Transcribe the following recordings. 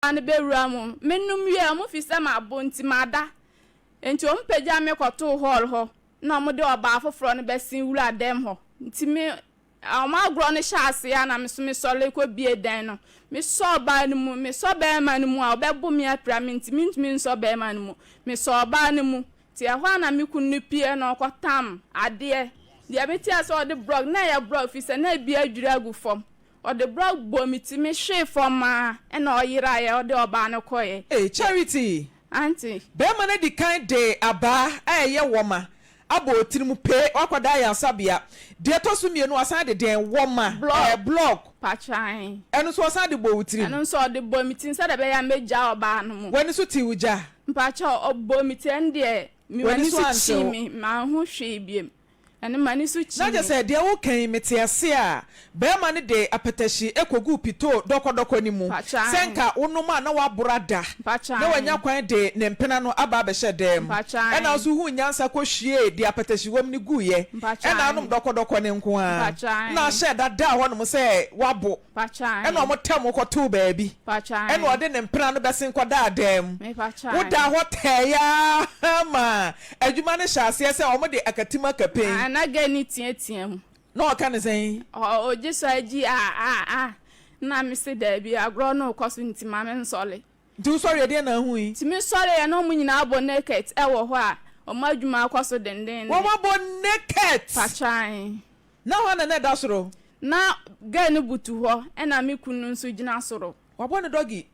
No bɛwura mu. Menom wieeɛ, wɔfiri sɛ mabo nti mada. Nti wɔpagyaa me kɔtoo hall hɔ na wɔde ɔbaa foforɔ no bɛsen wuraa dɛm hɔ. Nti me, wɔn agorɔ no hyɛɛ aseɛ a na me nso mesɔre kɔbue dan no. Mesɔ ɔbaa no mu, mesɔ barima no mu a ɔbɛbo me apira me nti mentumi nsɔ barima no mu. Mesɔɔ ɔbaa no mu. Nti ɛhɔ a na me kunu no pue na ɔkɔtam adeɛ. Deɛ meteɛ sɛ ɔde brɔg, na ɛyɛ brɔg firi sɛ na ebi adwiri agu fam. Ɔde brɔg bɔɔ me ti, me hwee fam aa ɛna ɔyeraeɛ, ɔde ɔbaa no kɔeɛ. Ei Charity! Aunty. Barima no adi kan de abaa a ɛyɛ wɔma abɔ otirim pee, wakɔda ayaresabea. Deɛ ɛtɔ so mmienu, wasan de deɛn? Wɔma, ɛɛ blɔg. Pakyɛ ae. Ɛno nso ɔsan de bɔɔ wo tirim? Ɛno nso ɔde bɔɔ me tirim sɛdeɛ ɛbɛyɛ a mɛgyaa ɔbaa no mu. W'ani so tee wo gya? Mpakyɛ ɔbɔɔ me ti, ɛno deɛ me W'ani m'ani so so antew? kyii me, manho hwee biom. Ɛno m'ani so kyi Na me. kyerɛ sɛ deɛ woka yi mete ase a, barima no de apɛtɛhye kɔguu pitoo dɔkɔdɔkɔ no mu sɛ nka wonom a na woaboro ada na wanya kwan de ne mpena no aba abɛhyɛ dan mu. Ɛna wo nso wohuu nyansa kɔhwiee deɛ apɛtɛhye wom no guiɛ ɛna wonom dɔkɔdɔkɔ no nko ara na ahyɛɛ da daa hɔnom sɛ woabo. Ɛna wɔtɛm wo kɔtoo baabi. Ɛna ɔde ne mpena no bɛsen kɔdaa dan mu. Wodaa hɔ tɛɛe ara maa adwuma no hyɛɛ aseɛ sɛ wɔde akatim akapen. Ah, na girl no teatea mu. Na ɔka no sɛn? Ɔgye so agyi ah ah ah. Na me se daabi, agorɔ no rekɔ so nti ma me nsɔre. Nti wosɔreɛ deɛn na wohui? Nti me sɔreɛ na wɔn nyinaa abɔ naked wɔ hɔ a wɔn adwuma akɔ so dendenden. Wɔn abɔ naked? Pakyɛ ae. Na hwan na na ɛda soro? Na girl no butu hɔ ɛna me kunu nso gyina soro. Wabɔ no doggy?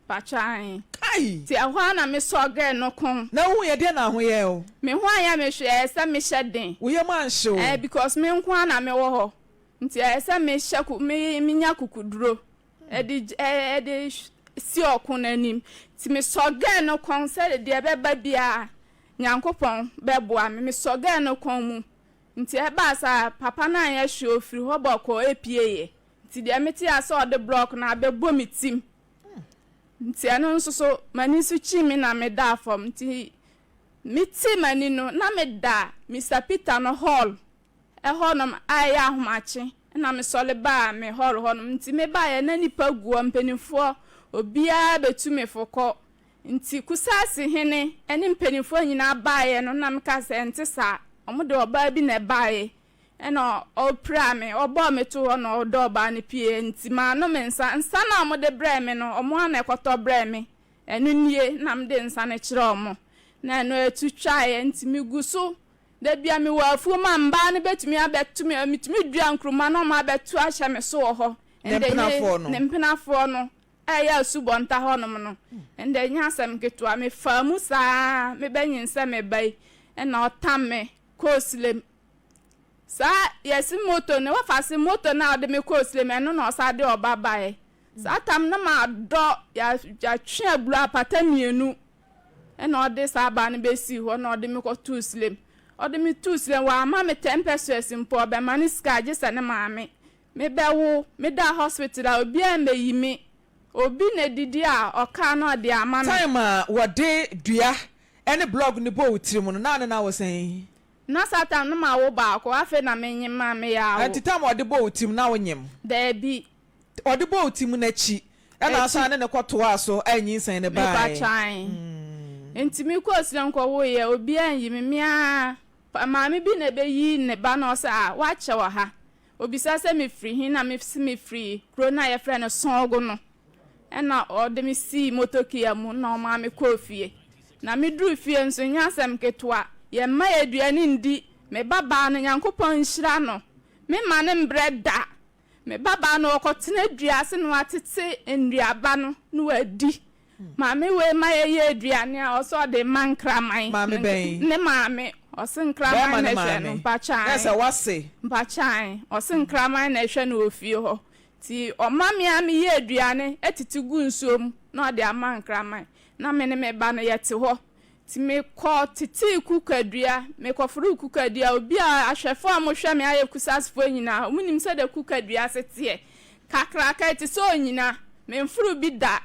Pakyɛ ae. Kai! Nti ɛhɔ ara na me sɔɔ girl no kɔn. Na wohu yɛ deɛn na ho yɛɛ wo? Me ho anyɛ me hwee ɛyɛ sɛ me hyɛ den. Wo yam anhye wo? Ɛɛ because me nko ara na me wɔ hɔ nti ɛyɛ sɛ me hyɛ ko me me nya kukuduro ɛde ɛde si ɔko no anim. Nti me sɔ girl no kɔn sɛ deɛ ɛbɛba biara Nyankopɔn bɛboa me. Me sɔ girl no kɔn mu Nti ɛbaa saa, papa no anyɛ hwee, ɔfiri hɔ bɔkɔɔ pieeɛ. Nti deɛ meteeɛ ara sɛ ɔde blɔɔk no abɛbɔ me tim. Nti ɛno nso so, m'ani nso kyii me na medaa fam. Nti metee m'ani no, na meda Mister Peter no hall hɔnom a ɛyɛ ahomakye na mesɔre baa me hall hɔnom. Nti mebaeɛ na nnipa gu hɔ, mpanimfoɔ, obiara bɛtu me fo kɔ. Nti Kusasi hene ne mpanimfoɔ nyinaa baeɛ no na mekaa sɛ ɛnte saa, wɔde ɔbaa bi na ɛbaeɛ ɛna ɔpiraa me, ɔbɔɔ me too hɔ na ɔdɔ ɔbaa no pieeɛ nti mannom nsa. Nsa no a wɔde brɛɛ me no, wɔn ara na ɛkɔtɔ brɛɛ me, ɛno nie na mede nsa no kyerɛɛ wɔn na ɛno ɛtu twaeɛ nti megu so da biara mewɔ afuom a mmaa no bɛtumi abɛto me, metumi dua nkruma na wɔn abɛto ahyɛ me so wɔ hɔ. Ne mpenafoɔ no. Ne mpenafoɔ no. a ɛyɛ asubɔnta hɔnom no, ɛnde ɛnyɛ asɛm ketewa. Mefaa mu saa ara, mebɛnyinsɛn me ba yi, ɛnna ɔtam me kɔɔ Silem. Saa yɛsi moto no, wɔfa se moto no a ɔde me kɔɔ Silem, ɛno na ɔsan de ɔba baeɛ. Saa tam no madɔ, yɛatwe aburo apata mmienu, ɛnna ɔde saa ba no bɛsii hɔ na ɔde me kɔtoo Silem. Ɔde me too Silem, wamma me ten pesewas mpo, ɔbɛma no sika gye sɛ ne maame. Me bɛ wo, me da hospital a obiara mmɛyi me, obi na didi a ɔka na ɔde ama me. Time a wɔde dua ne blɔg no bɔɔ wo tirim no, na ne na wɔ sɛn? Na saa time no mawo baako, afei na me nyem a meyɛ awo. Ɛnti time a ɔde bɔɔ wo tirim na wo nyem? Daabi. Ɔde bɔɔ wo tirim no akyi ɛna asan ne no kɔ toaa so a nyinsɛn no baae? Mepa kyae. Nti me kɔɔ srem kɔ woeɛ, obiara nyi me, me ara, maame bi na ɛbɛyi ne ba na ɔsɛ ah wakyɛ wɔ ha. Obisa sɛ mefiri he na mese mefiri kuro no a yɛfrɛ no Sɔngo no. Ɛna ɔde me sii motokia mu na ɔmaa me kɔɔ fie. Na meduruu fie nso, nyɛ asɛm ketewa, yɛmma yɛ aduane ndi. Me ba baa no, Nyankopɔn nhyira no, memma no mbrɛ da. Me ba baa no, ɔkɔtena dua ase na watete nnuaba no na wadi. Maame wei ma yɛyɛ aduane a ɔsɛ ɔde ma nkraman. Maame bɛn? Ne maame. Ɔse nkraman na ɛhwɛ no. Mpakyan. Na sɛ wase. Mpakyan. Ɔse nkraman na ɛhwɛ no wɔ fie hɔ. Nti ɔma me a meyɛ aduane tete gu nsuo mu na ɔde ama nkraman. Na me ne me ba no yɛte hɔ. Nti mekɔ tetee kukadua. Mekɔforoo kukadua. Obi a ahwɛfoɔ a wɔhwɛ me ayɛ kusasefoɔ nyinaa, wɔnim sɛdeɛ kukadua se teɛ. Kakraka, ɛte sɛ onyina. Memforoo bi da.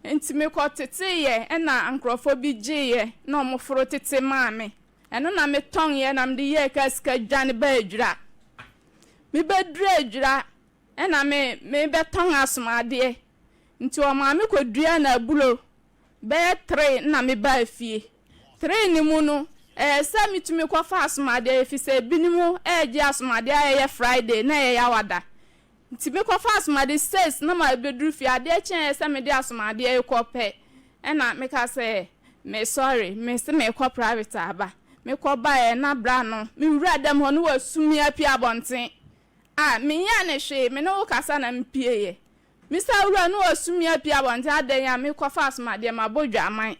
Nti mekɔteteeɛ ɛna nkurɔfoɔ bi gyeeɛ na wɔforo tete maa me. Ɛno na metɔngeɛ na mede yɛɛ kaa sika dwane baa Adwira. Mebɛduruu Adwira ɛna me mebɛtɔn asomadeɛ. Nti ɔmaa me kɔduaa no aburo bɛyɛ tre na mebaa fie. Tre no mu no, ɛyɛ sɛ metumi kɔfa asomadeɛ efisɛ binom regye asomadeɛ a ɛyɛ Friday na ɛyɛ Yawada. Nti mekɔfa asomade seis na mabɛduru fie, adeɛ kye a ɛyɛ sɛ mede asomadeɛ rekɔ pɛ ɛna meka sɛ mesɔre, mese merekɔ private aba. Mekɔ baeɛ na bra no, mewura dɛm hɔ no wasu me apue abɔnten. Ah, menyɛɛ no hwee, me ne wo kasa na mepieeɛ. Mesa wura no wasu me apue abɔnten adɛn a mekɔfa asomadeɛ mabɔ dwaman.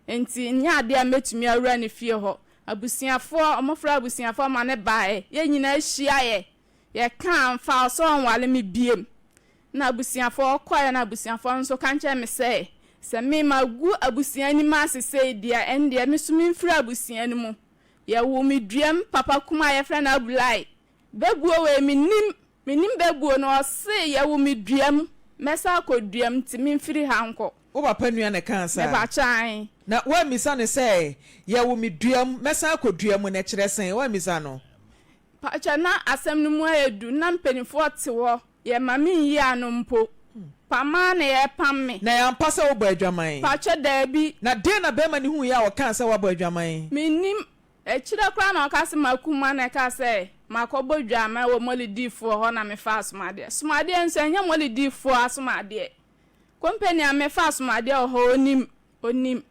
Enti nyɛ adeɛ a mɛtumi awura ne fie hɔ. Abusuafoɔ, wɔfrɛɛ abusuafoɔ ma no baeɛ, yɛn nyinaa hyiaeɛ. Yɛkaa mfa ɔsɛ ɔnware me biom. Na abusuafoɔ kɔeɛ na abusuafoɔ no nso ka kyerɛɛ me sɛ, sɛ me magu abusua anim ase sei deɛ ɛndeɛ me nso memfiri abusua no mu. Yɛwoo me duam, papa kumaa a yɛfrɛ no Abulai. Bɛbuo wei mennim, mennim bɛbuo no, ɔse yɛwo me duam, mɛsan akɔ duam nti memfiri ha nkɔ. Wo papa nua na ɛkaa saa? Mepakyɛ ae. Na woammisa no sɛ, yɛwo me duam, mɛsan akɔ dua mu no, ɛkyerɛ sɛn? Woammisa no? Pakyɛ na asɛm no mu ayɛ du na mpaninfoɔ te hɔ yɛ ma me nyi ano mpo pam ara na yɛpam me. Na ɛyɛ ampa sɛ wobɔ adwaman? Pakyɛ daabi. Na deɛn na barima no huiɛ a ɔkaa sɛ woabɔ adwaman? Mennim, akyire koraa na ɔka sɛ makum ma na ɛkaa sɛ makɔbɔ dwaman wɔ mɔlidifoɔ hɔ na mefaa asomadeɛ. Asomadeɛ nso ɛnyɛ mɔlidifoɔ asomadeɛ. Company a mefaa asomadeɛ wɔ hɔ ɔnim, ɔnim.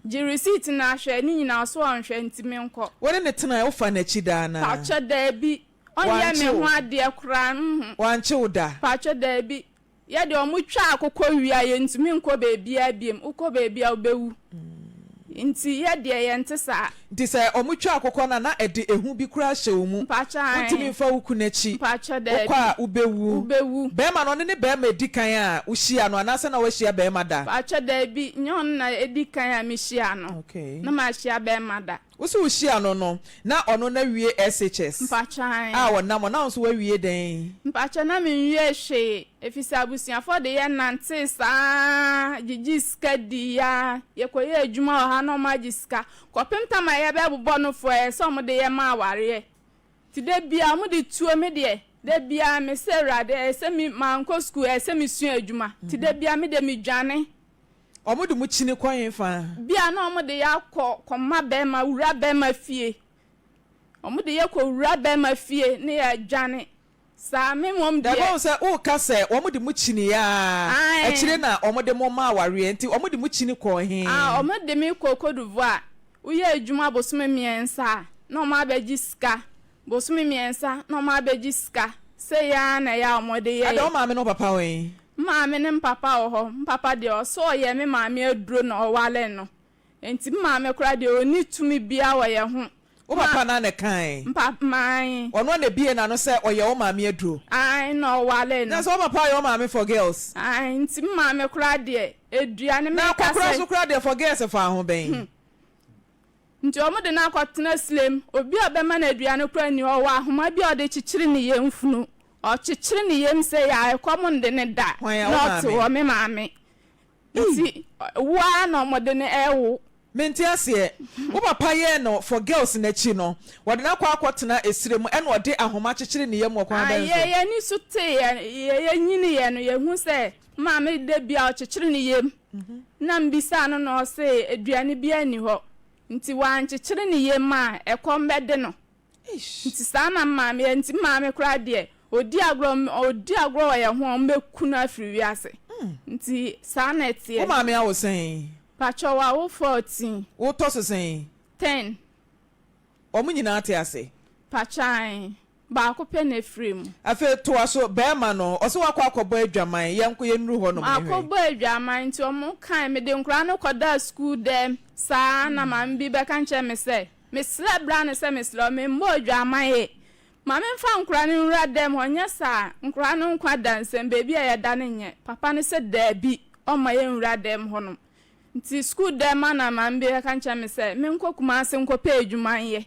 Gye receipt no ahwɛ ne nyinaa ɔse ɔnhwɛ nti menkɔ. Wo ne no tenae wofa n'akyi daa anaa? Pakyɛ daabi ɔnyɛ Wankye me ho wo? adeɛ koraa mmhu. Wankye wo da? Pakyɛ daabi yɛ deɛ ɔmo twa akokɔ wie a yɛntumi nkɔ baabiaa biom wokɔ baabi a wobɛwu nti yɛ deɛ yɛnte saa. Nti sɛ ɔmo twa akokɔ no a na ɛde ehu bi koraa hyɛ wo mu? Mpakyɛ ae. Wontumi mfa wo kunu akyi. Mpakyɛ Wokɔ daabi. a wobɛwu. Wobɛwu. Bɛɛma no ɔno ne bɛɛma edi kan a wohyia no anaasɛ na woahyia bɛɛma da? Mpakyɛ daabi nyɛ ɔno na edi kan a mehyia no. Okay. Na mahyia bɛɛma da. Wo se wohyia no no na ɔno na wie SHS Mpakyɛ ae. a ɔnam hɔ na wo nso woawie dɛn? Mpakyɛ na menwiee hwee efisɛ abusuafoɔ de yɛn nantee saa gyegyee sika dii aa yɛkɔyɛɛ adwuma wɔ ha na wɔn agye sika Kɔpem tam a yɛbɛbobɔ no fo ɛyɛ sɛ ɔmo de yɛ ma awareɛ nti da biaa ɔmo de tuo me deɛ da biaa me sɛ awurade ɛyɛ sɛ me mankɔ sukuu ɛyɛ sɛ me sua adwuma nti da biaa me deɛ me dwane. Ɔmo de mo kyini kɔ hefa? Bia na ɔmo de yɛ akɔ kɔma bɛɛma wura bɛɛma fie ɔmo de yɛ kɔ wura bɛɛma fie ne yɛ dwane. Saa, me mmom Dabi, deɛ. woahu sɛ woreka sɛ wɔde mo kyiniiɛ ara, Ae. akyire na wɔde mo maa awareɛ, nti wɔde mo kyini kɔɔ he? Ah, wɔde me kɔɔ Côte d'Ivoire. Woyɛ adwuma bosome mmiɛnsa a, na wɔabɛgye sika. Bosome mmiɛnsa, na wɔabɛgye sika. Sei ara na ɛyɛ a wɔde yɛ Ada, wo yɛn. maame ne wo papa wɔ he? Me maame ne me papa wɔ hɔ. Me papa deɛ, ɔse ɔyɛɛ me maame aduro na ɔwaree no. Enti me maame koraa deɛ, ɔnni tumi biara wɔ yɛn ho. Wo papa no ara na ɛkae? Mpa, ae. Ɔno ara na ebiee n'ano sɛ ɔyɛ wo maame aduro? Ae, na ɔwaree no. Na sɛ wo papa ayɛ wo maame for girls? Ae, nti me maame koraa deɛ, edua ne Na meka akɔkora sɛ. nso koraa deɛ for girls faa ho bɛn? Nti wɔn de no akɔtena silem, obi a ɔbɛma no aduane koraa nni hɔ, ɔwɔ ahoma bi a ɔde kyekyere ne yam funu, ɔkyekyere ne yam sei a, ɛkɔm nde no da, Hwan a, na wo ɔte maame? hɔ, me maame. Nti wo ara na wɔde no rewo. Mente aseɛ. Wo papa yɛɛ no for girls no akyi no, wɔde no akɔ akɔtena esrɛ mu ɛna ɔde ahoma kyekyere ne yam wɔ kwan Ah, bɛn so? yɛ yɛn ani so tee yɛ, yɛ yɛnyiniiɛ no, yɛhu sɛ maame da bi a ɔkyekyere ne yam. Na mebisaa no na ɔse aduane biara nni hɔ, nti wankyekyere ne yam a ɛkɔm bɛde no. Nti saa na me maame yɛ, nti me maame koraa deɛ ɔdi agorɔ, ɔdi agorɔ wɔ yɛn ho a wɔbɛku no afiri wiase. Nti saa na Wo ɛteɛ. maame awo sɛn? Pakyɛ wawo 14. Wotɔ so sɛn? Ten. Wɔn nyinaa te ase? Pakyɛ ae, baako pɛ na ɛfiri mu. Afei toa so, barima no, ɔse wakɔ akɔbɔ adwaman, yɛnkɔ yɛnnuru hɔ nom nhwɛ. Makɔbɔ adwaman nti wɔn kae, mede nkwadaa no kɔdaa sukuu dɛm saa na maame bi bɛka nkyerɛ me sɛ Mesrɛ bra no sɛ mesrɛ wo, memmɔ odwamman e. Ma memfa nkora no nwura dɛm hɔ, nyɛ saa a, nkora no nkwa da nsam, baabi a yɛda no nyɛ. Papa no sɛ daabi, ɔmma yɛnwura dɛm hɔnom. Nti sukuu dɛm a na maame bi bɛka nkyerɛ me sɛ menkɔ Kumasi nkɔpɛ adwuma nyɛ.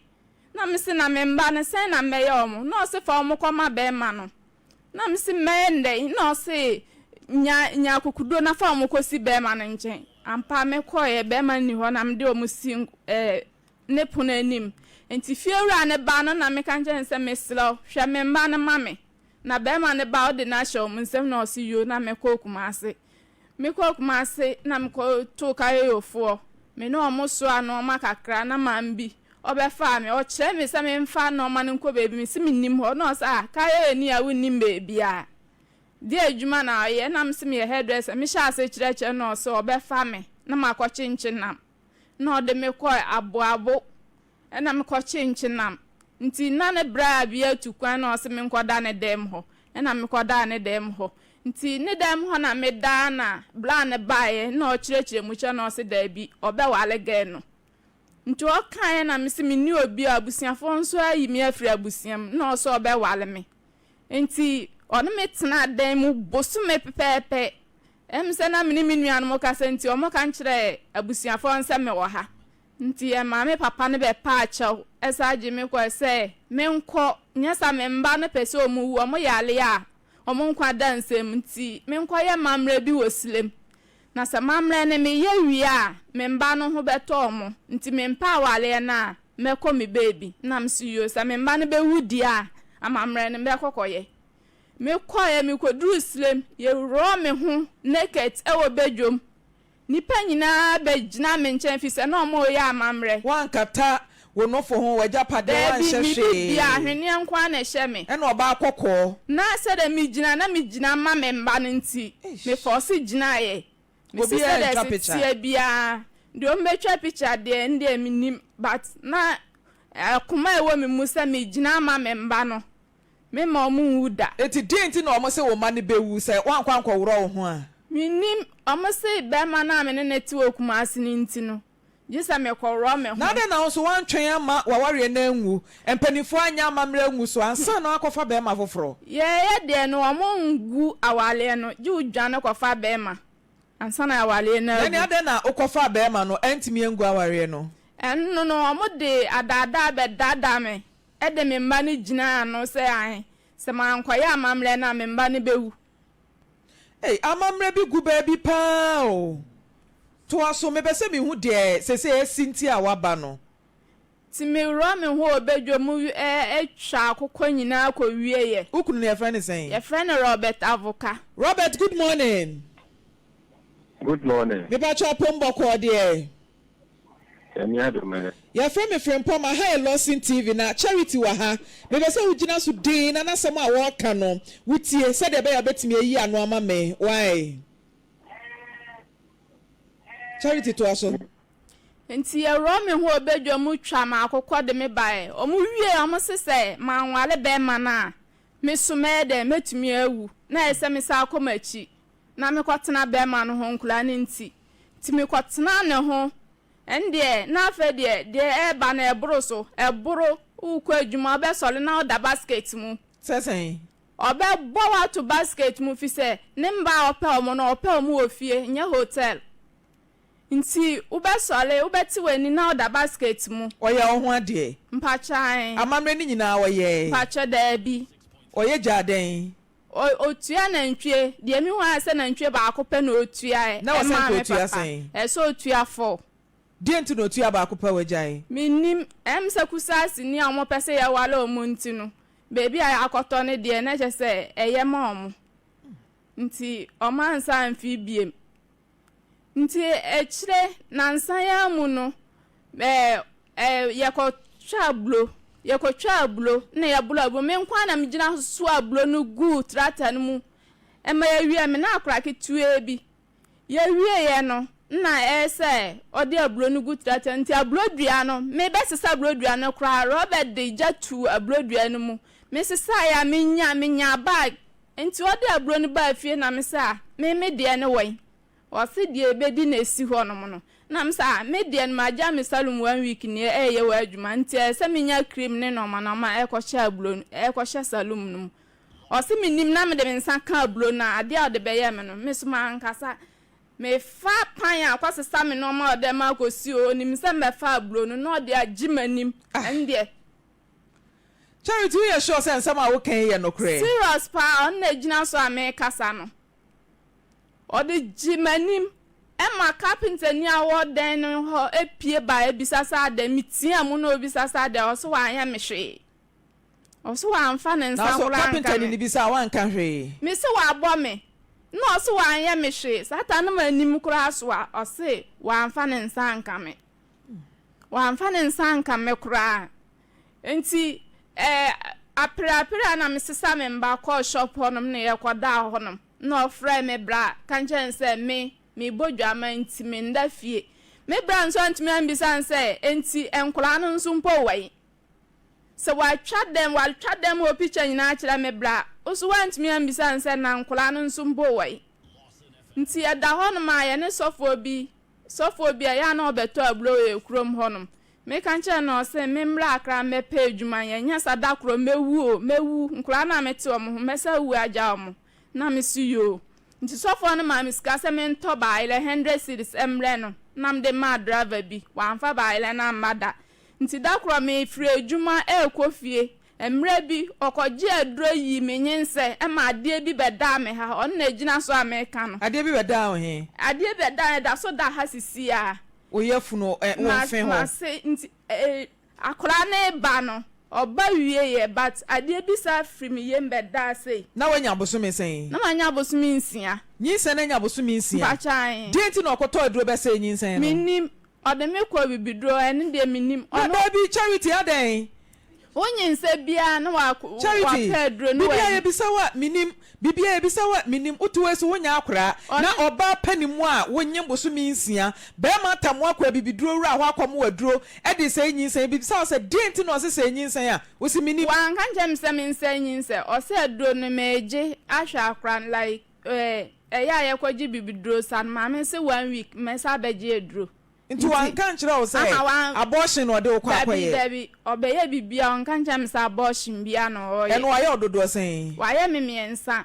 Na mese na me mma no sɛn na mɛyɛ wɔn? Na ɔse fa wɔn kɔma bɛrima no. Na mese mɛyɛ no dɛn? Na ɔse nya nya akokoduro na fa wɔn kɔsi bɛrima no nkyɛn. Ampa mekɔeɛ, bɛrima no nni hɔ na mede wɔn si ɛɛ ne pono anim. Nti fiewura no ba no na meka kyerɛ no sɛ mesrɛ wo, hwɛ me mma no ma me. Na bɛɛma no ba ɔde no ahyɛ wɔn nsam na ɔse yoo na mekɔɔ Kumase. Mekɔɔ Kumase na mekɔ too Kayoyofoɔ. Me ne wɔn soaa nnoɔma kakra na maame bi ɔbɛfaa me. Ɔkyerɛ me sɛ memfa nnoɔma no nkɔ baabi mese mennim hɔ na ɔse ah Kayoyoni a wonnim baabiara. Deɛ adwuma na ɔyɛ na mese meyɛ hairdresser. Mehyɛɛ ase kyerɛkyerɛ na ɔse ɔbɛfa me na makɔkye nkyenam na ɔde me kɔɔ Aboabo. Ɛna me kɔ kye nkyenam nti na ne bra bi atu kwan na ɔse me nkɔ da ne dɛm hɔ ɛna me kɔ daa ne dɛm hɔ nti ne dɛm hɔ na me daa na bra no baeɛ na ɔkyerɛkyerɛ mu kyerɛ na ɔse daabi ɔbɛ ware girl no nti ɔkaeɛ na me se me nni obi a abusuafoɔ nso ayi me afiri abusua mu na ɔse ɔbɛ ware me nti ɔne me tenaa dan mu bosome pɛpɛɛpɛ ɛm sɛ na me ne me nuanom kasa nti ɔmo ka nkyerɛɛ abusuafoɔ no sɛ me wɔ ha Nti ɛmaa me papa no bɛpaa kyɛw san gye me kɔe sɛ menkɔ, nyɛ saa me mma no pɛ sɛ wɔwu, wɔyare a wɔn nkwa da nsam nti menkɔyɛ amammerɛ bi wɔ Silem. Na sɛ amammerɛ no meyɛ wie a, me mma no ho bɛtɔ wɔn, nti mempɛ awareɛ no a, mɛkɔ me baabi. Na mese yoo, sɛ me mma no bɛwu deɛ a, amammerɛ no mɛkɔ kɔyɛ. Mekɔeɛ, mekɔduruu Silem, yɛworɔɔ me ho naked wɔ badwam. Nnipa nyinaa bɛgyinaa me nkyɛn, ɛfiri sɛ na wɔreyɛ amammerɛ. Woankata wo nofo ho, w'agyapadeɛ, Daabi, woanhyɛ me biribiara, hwee. ahweneɛ nko ara na ɛhyɛ me. Ɛna ɔbaa kɔkɔɔ. Na sɛdeɛ megyina, na megyina ma me mma no nti, mefɔɔse gyinaeɛ. Mese Obiara sɛdeɛ antwa ɛse picture. teɛ biara, deɛ wɔbɛtwa picture deɛ, ɛndeɛ mennim, but na akoma a ɛwɔ me mu sɛ megyina ama me mma no, Memma wɔn nwu da. Enti deɛn nti na wɔse wo mma no bɛwu sɛ woankɔ ankɔworɔ wo ho a? Mennim. Wɔse barima no a me ne no te wɔ Kumasi no nti no, gye sɛ mekɔworɔ me ho. Na adɛn na wo nso woantwɛn amma w'awareɛ no anwu, mpanimfoɔ anyɛ amammerɛ angu so ansa na woakɔfa barima foforɔ? Yɛyɛ deɛ no, wɔngu awareɛ no, gye wodwane kɔfa barima ansa na awareɛ no Na agu. ɛnneɛ adɛn na wokɔfaa barima no antumi angu awareɛ no? Ɛno no, wɔde adaadaa bɛdaadaa me de me mma no gyinaa ano sɛ ae, sɛ mankɔyɛ amammerɛ no a, me mma no bɛwu. Ei, amammerɛ bi gu baabi paa o. Toa so, mepɛ sɛ mehu deɛ seesei asi nti a woaba no. Nti meworɔ me ho wɔ badwa mu twa akokɔ nyinaa kɔwieɛ. Wo kunu no yɛfrɛ no sɛn? Yɛfrɛ no Robert Avoka. Robert, good morning. Good morning. Mepakyɛ apom bɔkɔɔ deɛ? Nyame adom ɛ. Yɛfrɛ me Frimpong ma ha yɛ Lawson TV na Charity wɔ ha. Mepɛ sɛ wogyina so dinn na n'asɛm a wɔreka no wotie sɛdeɛ ɛbɛyɛ a wobɛtumi ayi ano ama me. Wai? Charity toa so. Nti yɛworɔ me ho wɔ badwa mu twa me akokɔ de me baeɛ. Ɔmo wiee ɔmo se sɛ manware bɛɛma no a me so mɛyɛ dɛn mɛtumi awu na ayɛ sɛ mesan kɔ m'akyi na mekɔtena bɛɛma no ho nkwadaa no nti. Nti mekɔtenaa ne ho. Ɛndeɛ, na afei deɛ, deɛ ɛreba no ɛboro so. Ɛboro. Worekɔ adwuma, wobɛsɔre na woda basket mu. Sɛ sɛn? Ɔbɛbɔ wo ato basket mu, firi sɛ ne mma a ɔpɛ wɔn no, ɔpɛ wɔn wɔ fie, nyɛ hotel. Nti wobɛsɔre, wobɛte w'ani na woda basket mu. Ɔyɛ wo ho adeɛ? Mpakyɛ, ae. Amammerɛ no nyinaa ɔyɛɛ? Mpakyɛ, daabi. Ɔyɛ gyaa dɛn? O, otua nantwie. Deɛ mehu ara sɛ nantwie baako pɛ na otua Na wɔ sɛ maa nka me otua papa. sɛn? Ɛsɛ sɛ otua four. Deɛn nti na otua baako pɛ wagyae? Mennim. Ɛm sɛ Kusaasini a wɔpɛ sɛ yɛware wɔn nti no, baabi a yɛakɔtɔ no deɛ na kyerɛ sɛ ɛyɛ ma wɔn. Nti wɔansan amfiri biom. Nti akyire nansa yi ara mu no, ɛɛ ɛɛ yɛkɔtwaa aburo, yɛkɔtwaa aburo na yɛboro aburo. Me nko ara na megyina so soaa aburo no guu tractor no mu ma yɛwieeɛ. Me ne akwadaa ketewaa bi. Yɛwieeɛ no, na ɛyɛ sɛ ɔde aburo no gu tractor no mu. Nti aburo dua no, merebɛsesa aburo dua no koraa, Robert de gya tuu aburo dua no mu. Mesesaeɛ a, menya menyaa bag Nti ɔde aburo no baa fie na me se ah me me deɛ ne wɛn? Ɔse deɛ ɛbɛdi na ɛsi hɔ nom no. Na me se ah me deɛ no magya me salon one week nie ɛɛyɛ wɔ adwuma nti ɛyɛ sɛ menya cream ne nnoɔma nnoɔma ɛkɔhyɛ aburo no ɛkɔhyɛ salon no mu. Ɔse mennim na mede me nsa ka aburo no a adeɛ a ɔde bɛyɛ me no me so mankasa mefa pan a kɔsesa me nnoɔma a ɔde ma akɔsi o ɔnim sɛ mɛfa aburo no na ɔde agye m'anim ɛndeɛ. Charity woyɛ sure sɛ nsɛm a woka yi yɛ nokorɛ? Serious paa ɔno na egyina so a mekasa no. Ɔde gye m'anim ɛma carpenter ni a ɔwɔ dan no hɔ pie ba ebisa sɛ adɛn metia mu na obisa sɛ adɛn ɔse wanyɛ me hwee. Ɔse wamfa ne nsa Nanso koraa anka kapentani me. no bisaa a wanka hwee. Mese wabɔ me na ɔse wanyɛ me hwee. Saa ta no m'anim koraa so a ɔse wamfa ne nsa anka me. Wamfa ne nsa anka me koraa. Nti eh, apereapere a na mesesa me mba kɔɔ shop hɔnom na yɛkɔdaa hɔnom na ɔfrɛɛ me bra ka kyerɛɛ no sɛ me mebɔ dwaman nti menda fie. Me bra nso antumi ambisa no sɛ enti nkwadaa no nso mpo wɔ he? Sɛ watwa dɛm watwa dɛm hɔ picture nyinaa kyerɛ me bra wo so woantumi ambisa no sɛ na nkwadaa no nso mpo wɔ he? Nti yɛda hɔnom a yɛne sɔfoɔ bi sɔfoɔ bi a ɛyɛ a na ɔbɛtɔ aburo wɔ yɛ kurom hɔnom. Meka kyerɛɛ no ɔse memmra Accra mmɛpɛ adwuma nyɛ nyɛ sa da korɔ mɛwu o mɛwu nkwadaa no a mete wɔn ho mɛsa awu agya wɔn na mese yoo Nti sɔfoɔ no maa me sika sɛ mentɔ bayerɛ hundred cedis mmrɛ no na mede maa driver bi wamfa bayerɛ no amma da Nti da korɔ mefiri adwuma rekɔ fie, mmerɛ bi ɔkɔgyee aduro yii me nyinsɛ ma adeɛ bi bɛdaa me ha, ɔno na ɛgyina so a meka no. Adeɛ bi bɛdaa wo he? Adeɛ bi bɛdaa, ɛda so da ha sisi ara. Wo yafunu ɛ, wo mfe hɔ? M'ase, nti eh, akwadaa no reba no, ɔba wieeɛ but adeɛ bi saa firi me yam bɛdaa sei. Na woanya bosome sɛn? Na manya bosome nsia. Nyinsɛn no anya bosome nsia? Mpakyɛ ae. Deɛ nti na ɔkɔtɔɔ aduro bɛsɛe nyinsɛn no? Mennim. Ɔde me kɔɔ bibiduro hɔ, ɛno deɛ mennim. Na Ɔno. daabi, Charity, adɛn? Wo nyinsɛ biara na wa, Charity, wapɛ aduro na biribiara wayi. yɛbisa wo a, mennim. Biribiara yɛbisa wo a, mennim. Wote wei so, wonyɛ akoraa. Na Ɔne. ɔbaa panin mu a, wonyem bosome nsia. Barima atam wo akɔ abibiduro wura hɔ akɔmo wo aduro de sɛe nyinsɛn. Yɛbisa wo sɛ, deɛn nti na ɔse sɛe nyinsɛn a, wose mennim. Wanka nkyerɛ me sɛ mensɛe nyinsɛn. Ɔse aduro no meegye ahwɛ akora no like. Eh ɛyɛ a yɛkɔgye bibiduro sa no maame se one week mɛsa abɛgye aduro. Nti wanka ankyerɛ wo sɛ Aha wan abortion na ɔde wo kɔ dabi akɔyɛ? dabi ɔbɛyɛ biribiara ɔnka nkyerɛ me sɛ abortion biara na ɔreyɛ. Ɛno wayɛ wo dodoɔ sɛn? Wayɛ me mmiɛnsa.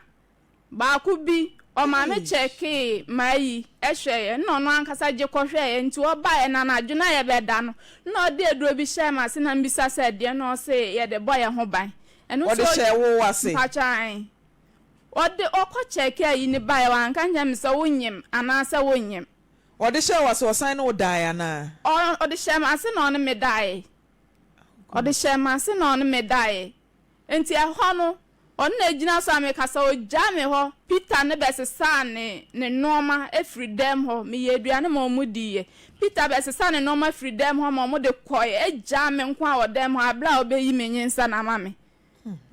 Baako bi ɔmaa me Eish. kyɛkee m'ayi hwɛeɛ nna ɔno ankasa gye kɔhwɛeɛ nti ɔbaeɛ no anadwo no a yɛbɛda no nna ɔde aduro bi hyɛɛ m'ase na mebisa sɛ ɛdeɛn na ɔse yɛde bɔ yɛn ho ban. Ɛno Ɔde nso hyɛɛ wo ase? mpakyɛw ae. Ɔde ɔkɔ kyɛɛke ayi no baeɛ wanka nkyerɛ me sɛ wonyem anaasɛ wonnyem. Ɔde hyɛɛ wo ase ɔsan ne wo daeɛ anaa? Ɔ ɔde hyɛɛ m'ase na ɔne me daeɛ. Ɔde hyɛɛ m'ase na ɔne me daeɛ. Nti ɛhɔ no ɔno na ɛgyina so a mekasa ɔgyaa me hɔ Peter no bɛsesaa ne ne nnoɔma firi dɛm hɔ meyɛɛ aduane ma wɔn diiɛ Peter bɛsesaa ne nnoɔma firi dɛm hɔ ma wɔde kɔeɛ gyaa me nko ara wɔ dɛm hɔ aberɛ a ɔbɛyi me nyinsɛn ama me.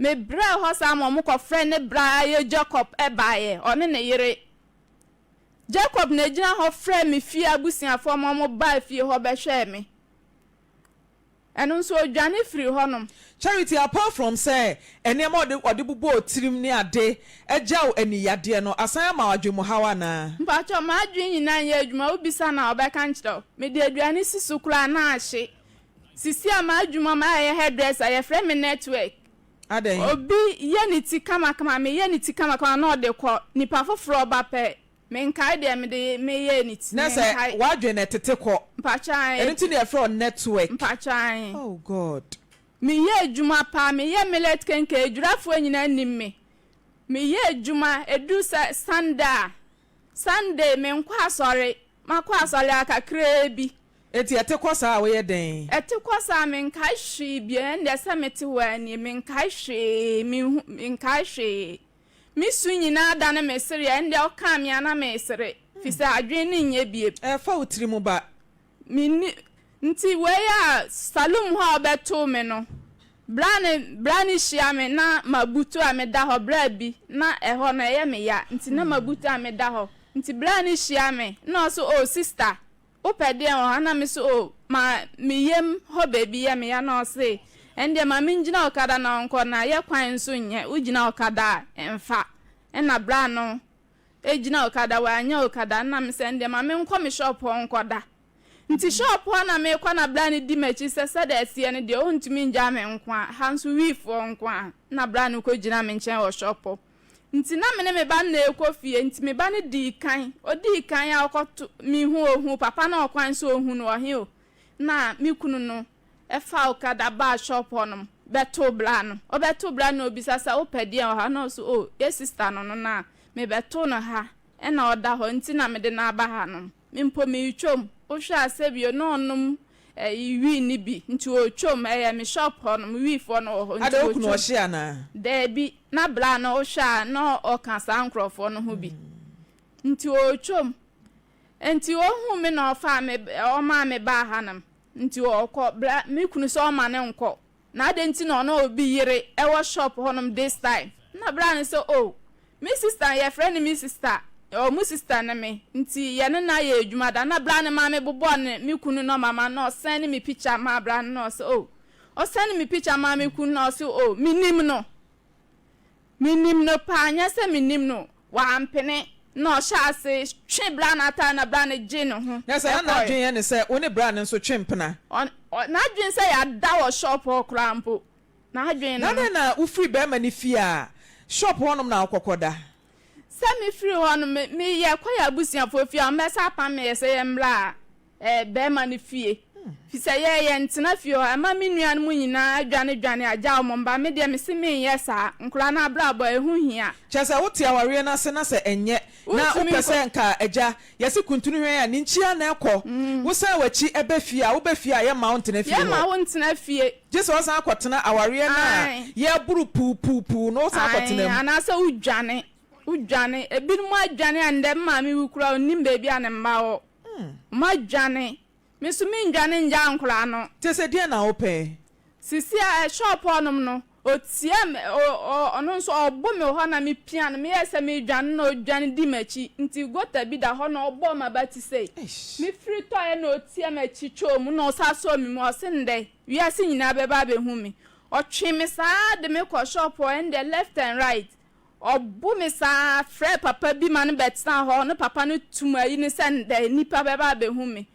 Mebrɛɛ hɔ saa ma wɔkɔfrɛɛ ne bra a ɛyɛ Jacob baeɛ, ɔne ne yere. Jacob na ɛgyina hɔ frɛɛ me fie abusuafoɔ ma wɔbaa fie hɔ bɛhwɛɛ me. Ɛno nso ɔdwane firii hɔnom. Charity, apart from sɛ nneɛma a ɔde ɔde bobɔɔ tirim ne ade agyaw aniyadeɛ no, asan ama wo adwenmuhaw anaa? Mpakyɛw, m'adwene nyinaa nyɛ adwuma, wobisa no a ɔbɛka nkyerɛ wo. Mede aduane si so koraa na ahye. Sisi a m'adwuma mu ayɛ hairdresser, yɛfrɛ me network. Adɛn? Obi yɛ ne ti kamakama, meyɛ ne ti kamakama na ɔde kɔ, nipa foforɔ ba pɛ, menkae deɛ mede meyɛɛ ne ti, Na sɛ menkae. w'adwene na ɛtete kɔ. Mpakyɛ ae. Ɛno nti na yɛfrɛ wo network. Mpakyɛ ae. Oh God. Meyɛ adwuma paa, meyɛ millet kenke, adwirafoɔ nyinaa nim me. Meyɛ adwuma, ɛduru sɛ Sunday a, Sunday menkɔ asɔre, makɔ asɔre ara kakraa bi. Enti ɛte kɔ saa a woyɛ dɛn? Ɛte kɔ saa a menkae hwee bio, ɛndeɛ sɛ mete hɔ ara nie, menkae hwee, menhu, menkae hwee. Me su nyinaa dane me sereɛ, ɛndeɛ wokaa me a na meresere, firi sɛ adwene no nyɛ bio. Ɛfa wo tiri mu ba. Menni, nti wei a Salum hɔ a ɔbɛtoo me no, bra ne, bra ne hyia me na mabutu a meda hɔ, bra bi, na ɛhɔ no ɛyɛ me ya, nti na mabutu a meda hɔ, nti bra ne hyia me, na ɔse oh sister, wopɛ deɛn wɔ hɔ, na me se oh ma me yam hɔ baabi yɛ me ya, na ɔse ɛndeɛ ma mengyina okada na ɔnkɔ, na yɛ kwan nso nyɛ, wogyina okada a ɛmfa, ɛna bra no gyina okada, wannya okada, nna me sɛ ɛndeɛ ma menkɔ me shop hɔ nkɔda. Nti shop hɔ na mekɔ na bra no di m'akyi sɛ sɛdeɛ ɛteɛ no deɛ ɔntumi ngyaa me nko a, ha nso wiifoɔ nko a, nna bra no kɔgyina me nkyɛn wɔ shop hɔ. Nti na me ne me ba no na ɛrekɔ fie, nti me ba no dii kan, ɔdii kan a ɔkɔto me hu, ɔhuu papa no ɔkwan so ɔhu no ɔhe o, na me kunu no faa okada baa shop hɔ nom bɛtoo bra no. Ɔbɛtoo bra no na ɔbisa sɛ wopɛ deɛn wɔ ha? Na ɔse oh yɛ sister no no na mebɛtoo no ha ɛna ɔda hɔ nti na mede no aba ha nom. Me mpo meretwam, wohwɛ a sɛbio na ɔnom ɛyi wii no bi nti ɔretwam ɛyɛ me shop hɔ nom wii foɔ no wɔ hɔ nti Adɛn wo kunu ɔretwam. ɔhye anaa? Daabi na bra no wohwɛ a na ɔka saa nkorɔfoɔ no ho bi nti ɔretwam nti ɔhuu me na ɔfaa me ɔmaa me baa hanom nti ɔrekɔ bra me kunu sɛ ɔma no nkɔ Na adɛn nti na ɔne obi yere wɔ shop hɔnom this time? Nna bra no sɛ oh me sister yɛfrɛ no me sister ɔmo sister ne me nti yɛne no ayɛ adwuma da. Nna bra no maa me bobɔɔ ne me kunu nɔma ma na ɔsɛne me picture maa bra no na ɔse oh ɔsɛne me picture maa me kunu na ɔse oh menim no. Menim no paa, nyɛ sɛ mennim no. Wampene, na ɔhyɛɛ ase twee bra no atare na bra no gyee ne ho Na sɛ na kɔe. n'adwene yɛ ne sɛ wo ne bra no nso twe mpena. Ɔn, ɔ, n'adwene sɛ yɛada wɔ shop hɔ koraa mpo, n'adwene Na no no. adɛn na wofiri barima no fie a, shop hɔnom na wokɔkɔda? Sɛ mefiri hɔ no, me, me, yɛkɔ yɛn abusuafoɔ fie a, wɔbɛsan apam me yɛ sɛ yɛmmra eh, barima no fie. Fisɛ yɛ, yɛntena fie hɔ. Ɛma me nuanom nyinaa dwanedwane agyaw wɔn mma. Me deɛ, mese menyɛ saa. Nkwadaa no abrabɔ, ɛho hia. Kyerɛ sɛ, wote awareɛ no ase na sɛ ɛnyɛ na Wontumi wopɛ nkɔ. sɛ nka agya, yɛse kuntunu hwɛn a, ne nkyia na ɛkɔ. Wosan w'akyi ba fie a, woba fie a, yɛmma wo ntena fie Yɛmma hɔ. wo ntena fie. Gye sɛ wosan akɔtena awareɛ no a Ae. yɛreboro puupuupuu no, wosan Ae, akɔtena mu. anaasɛ wodwane. Wodwane. Ebinom adwane a nnɛ me maame wu koraa a, ɔnnim baabi a ne mma wɔ. Wɔadwane. Me nso mendwane ngyaa nkwadaa no. Kyerɛ sɛ deɛn na wopɛ? Sisi a shop hɔ nom no, ɔtia me, ɔ, ɔ, ɔno nso ɔbo me wɔ hɔ na mepia no, meyɛɛ sɛ meredwane na ɔdwane di m'akyi, nti gota bi da hɔ na ɔbɔɔ m'abati sei. Mefiri tɔeɛ na ɔtia m'akyi twoo mu na ɔsan sɔɔ me mu, ɔse ndɛ wiase nyinaa bɛba abɛhu me. Ɔtwee me saa de me kɔ shop hɔ, ɛndeɛ left and right, Ɔbo me saa, frɛɛ papa bi ma no bɛtenaa hɔ, ne papa no tum ayi no sɛ ndɛ nnipa bɛba abɛhu me.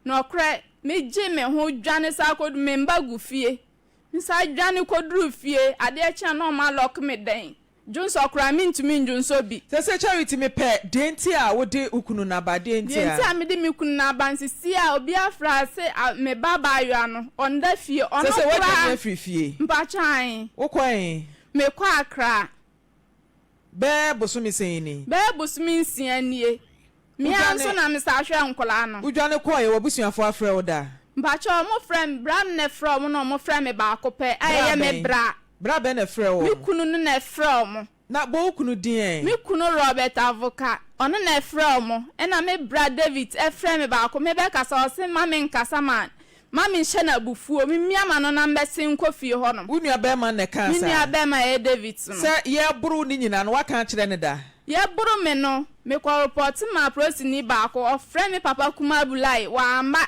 Nɔkorɛ, me gye me ho dwane saa kɔdu, me mba gu fie. Me saa dwane kɔduruu fie, adeɛ kye a na ɔmo alɔke me dɛn, dwonsɔ koraa me ntumi ndwonsɔ bi. Sese Charity me pɛ deɛ nti a wo de wo kunu no aba deɛ nti Deɛ a. nti a me de me kunu no aba nsisi a obi afrɛ a se a me ba abaayewa no ɔnda fie, ɔno Sese woadwane koraa afiri fie. mpakyɛ ae. Wo kɔ he? Mekɔ Accra. Bɛyɛ bosome sɛn ni? Bɛyɛ bosome nsia nie. Me ara nso na mesan hwɛ nkwadaa no. Wodwane kɔeɛ, w'abusuafoɔ afrɛ wo da? Mpakyɛw, wɔfrɛ me, bra no na ɛfrɛ wɔn na wɔfrɛ me baako pɛ a ɛyɛ me bra. Bra bɛn na ɛfrɛ wɔn? Me kunu no na ɛfrɛ wɔn. Na bɔ wo kunu din ɛ? Me kunu Robert Avoka, ɔno na ɛfrɛ wɔn, ɛna me bra David ɛfrɛ me baako, me bɛkasa ɔse ma me nkasa ma ma me nhyɛ no abufuo, me mia m'ano na mbɛsen nkɔ fie hɔ nom. Wo nua bɛɛma na ɛkaa Me saa? nua bɛɛma ɛyɛ David no. Sɛ yɛboro wo ne nyinaa no woaka akyerɛ no da? Yɛboro me no, me kɔ repɔte maa polisini baako, ɔfrɛ me papa kumaa Bulai, wamma.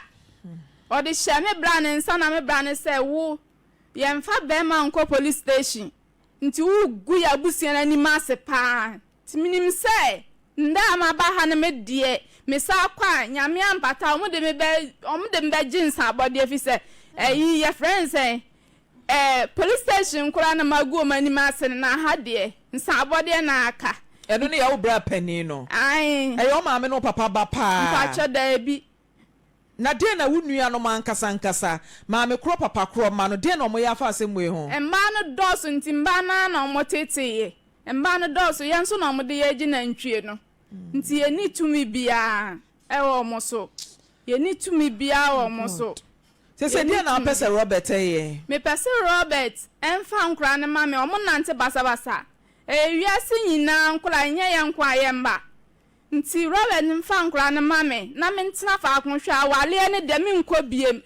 Ɔde hyɛɛ me bra no nsa na me bra no sɛ wo, yɛnfa bɛɛma nkɔ police station. Nti wogu yɛn abusua no anim ase paa. Nti menim sɛ ndɛ a maba ha no me deɛ mesan kɔ a Nyame ampata a wɔn de me bɛ wɔn de me bɛgye nsaabɔdeɛ firi sɛ ɛyi yɛfrɛ no sɛn ɛɛ police station koraa na magu wɔn anim ase no na ha deɛ nsaabɔdeɛ na aka. Ɛno ne yɛ wo bra panin no? Ae. Ɛyɛ wo maame ne wo papa ba paa? Mpakyɛ daabi. Na deɛn na wo nuanom ankasa ankasa, maame korɔ papa korɔ mma no, deɛn na wɔyɛ afa asɛm wei ho? Mmaa no dɔɔso nti mmaa no ara na wɔteteeɛ. Mmaa no dɔɔso, yɛn nso na wɔde yɛn gye nantwie no. Nti yɛnni tumi biara wɔ wɔn so. Yɛnni tumi biara wɔ wɔn so. Seesei Yɛnni deɛn na wopɛ tumi. sɛ Robert yɛ? Mepɛ sɛ Robert mfa nkwadaa no ma me. Wɔnante basabasa. Ɛyɛ wiase nyinaa nkwadaa, ɛnyɛ yɛn nko ara yɛn mma. Nti Robert mfa nkwadaa no ma me na mentena faako nhwɛ awareɛ no deɛ menkɔ biem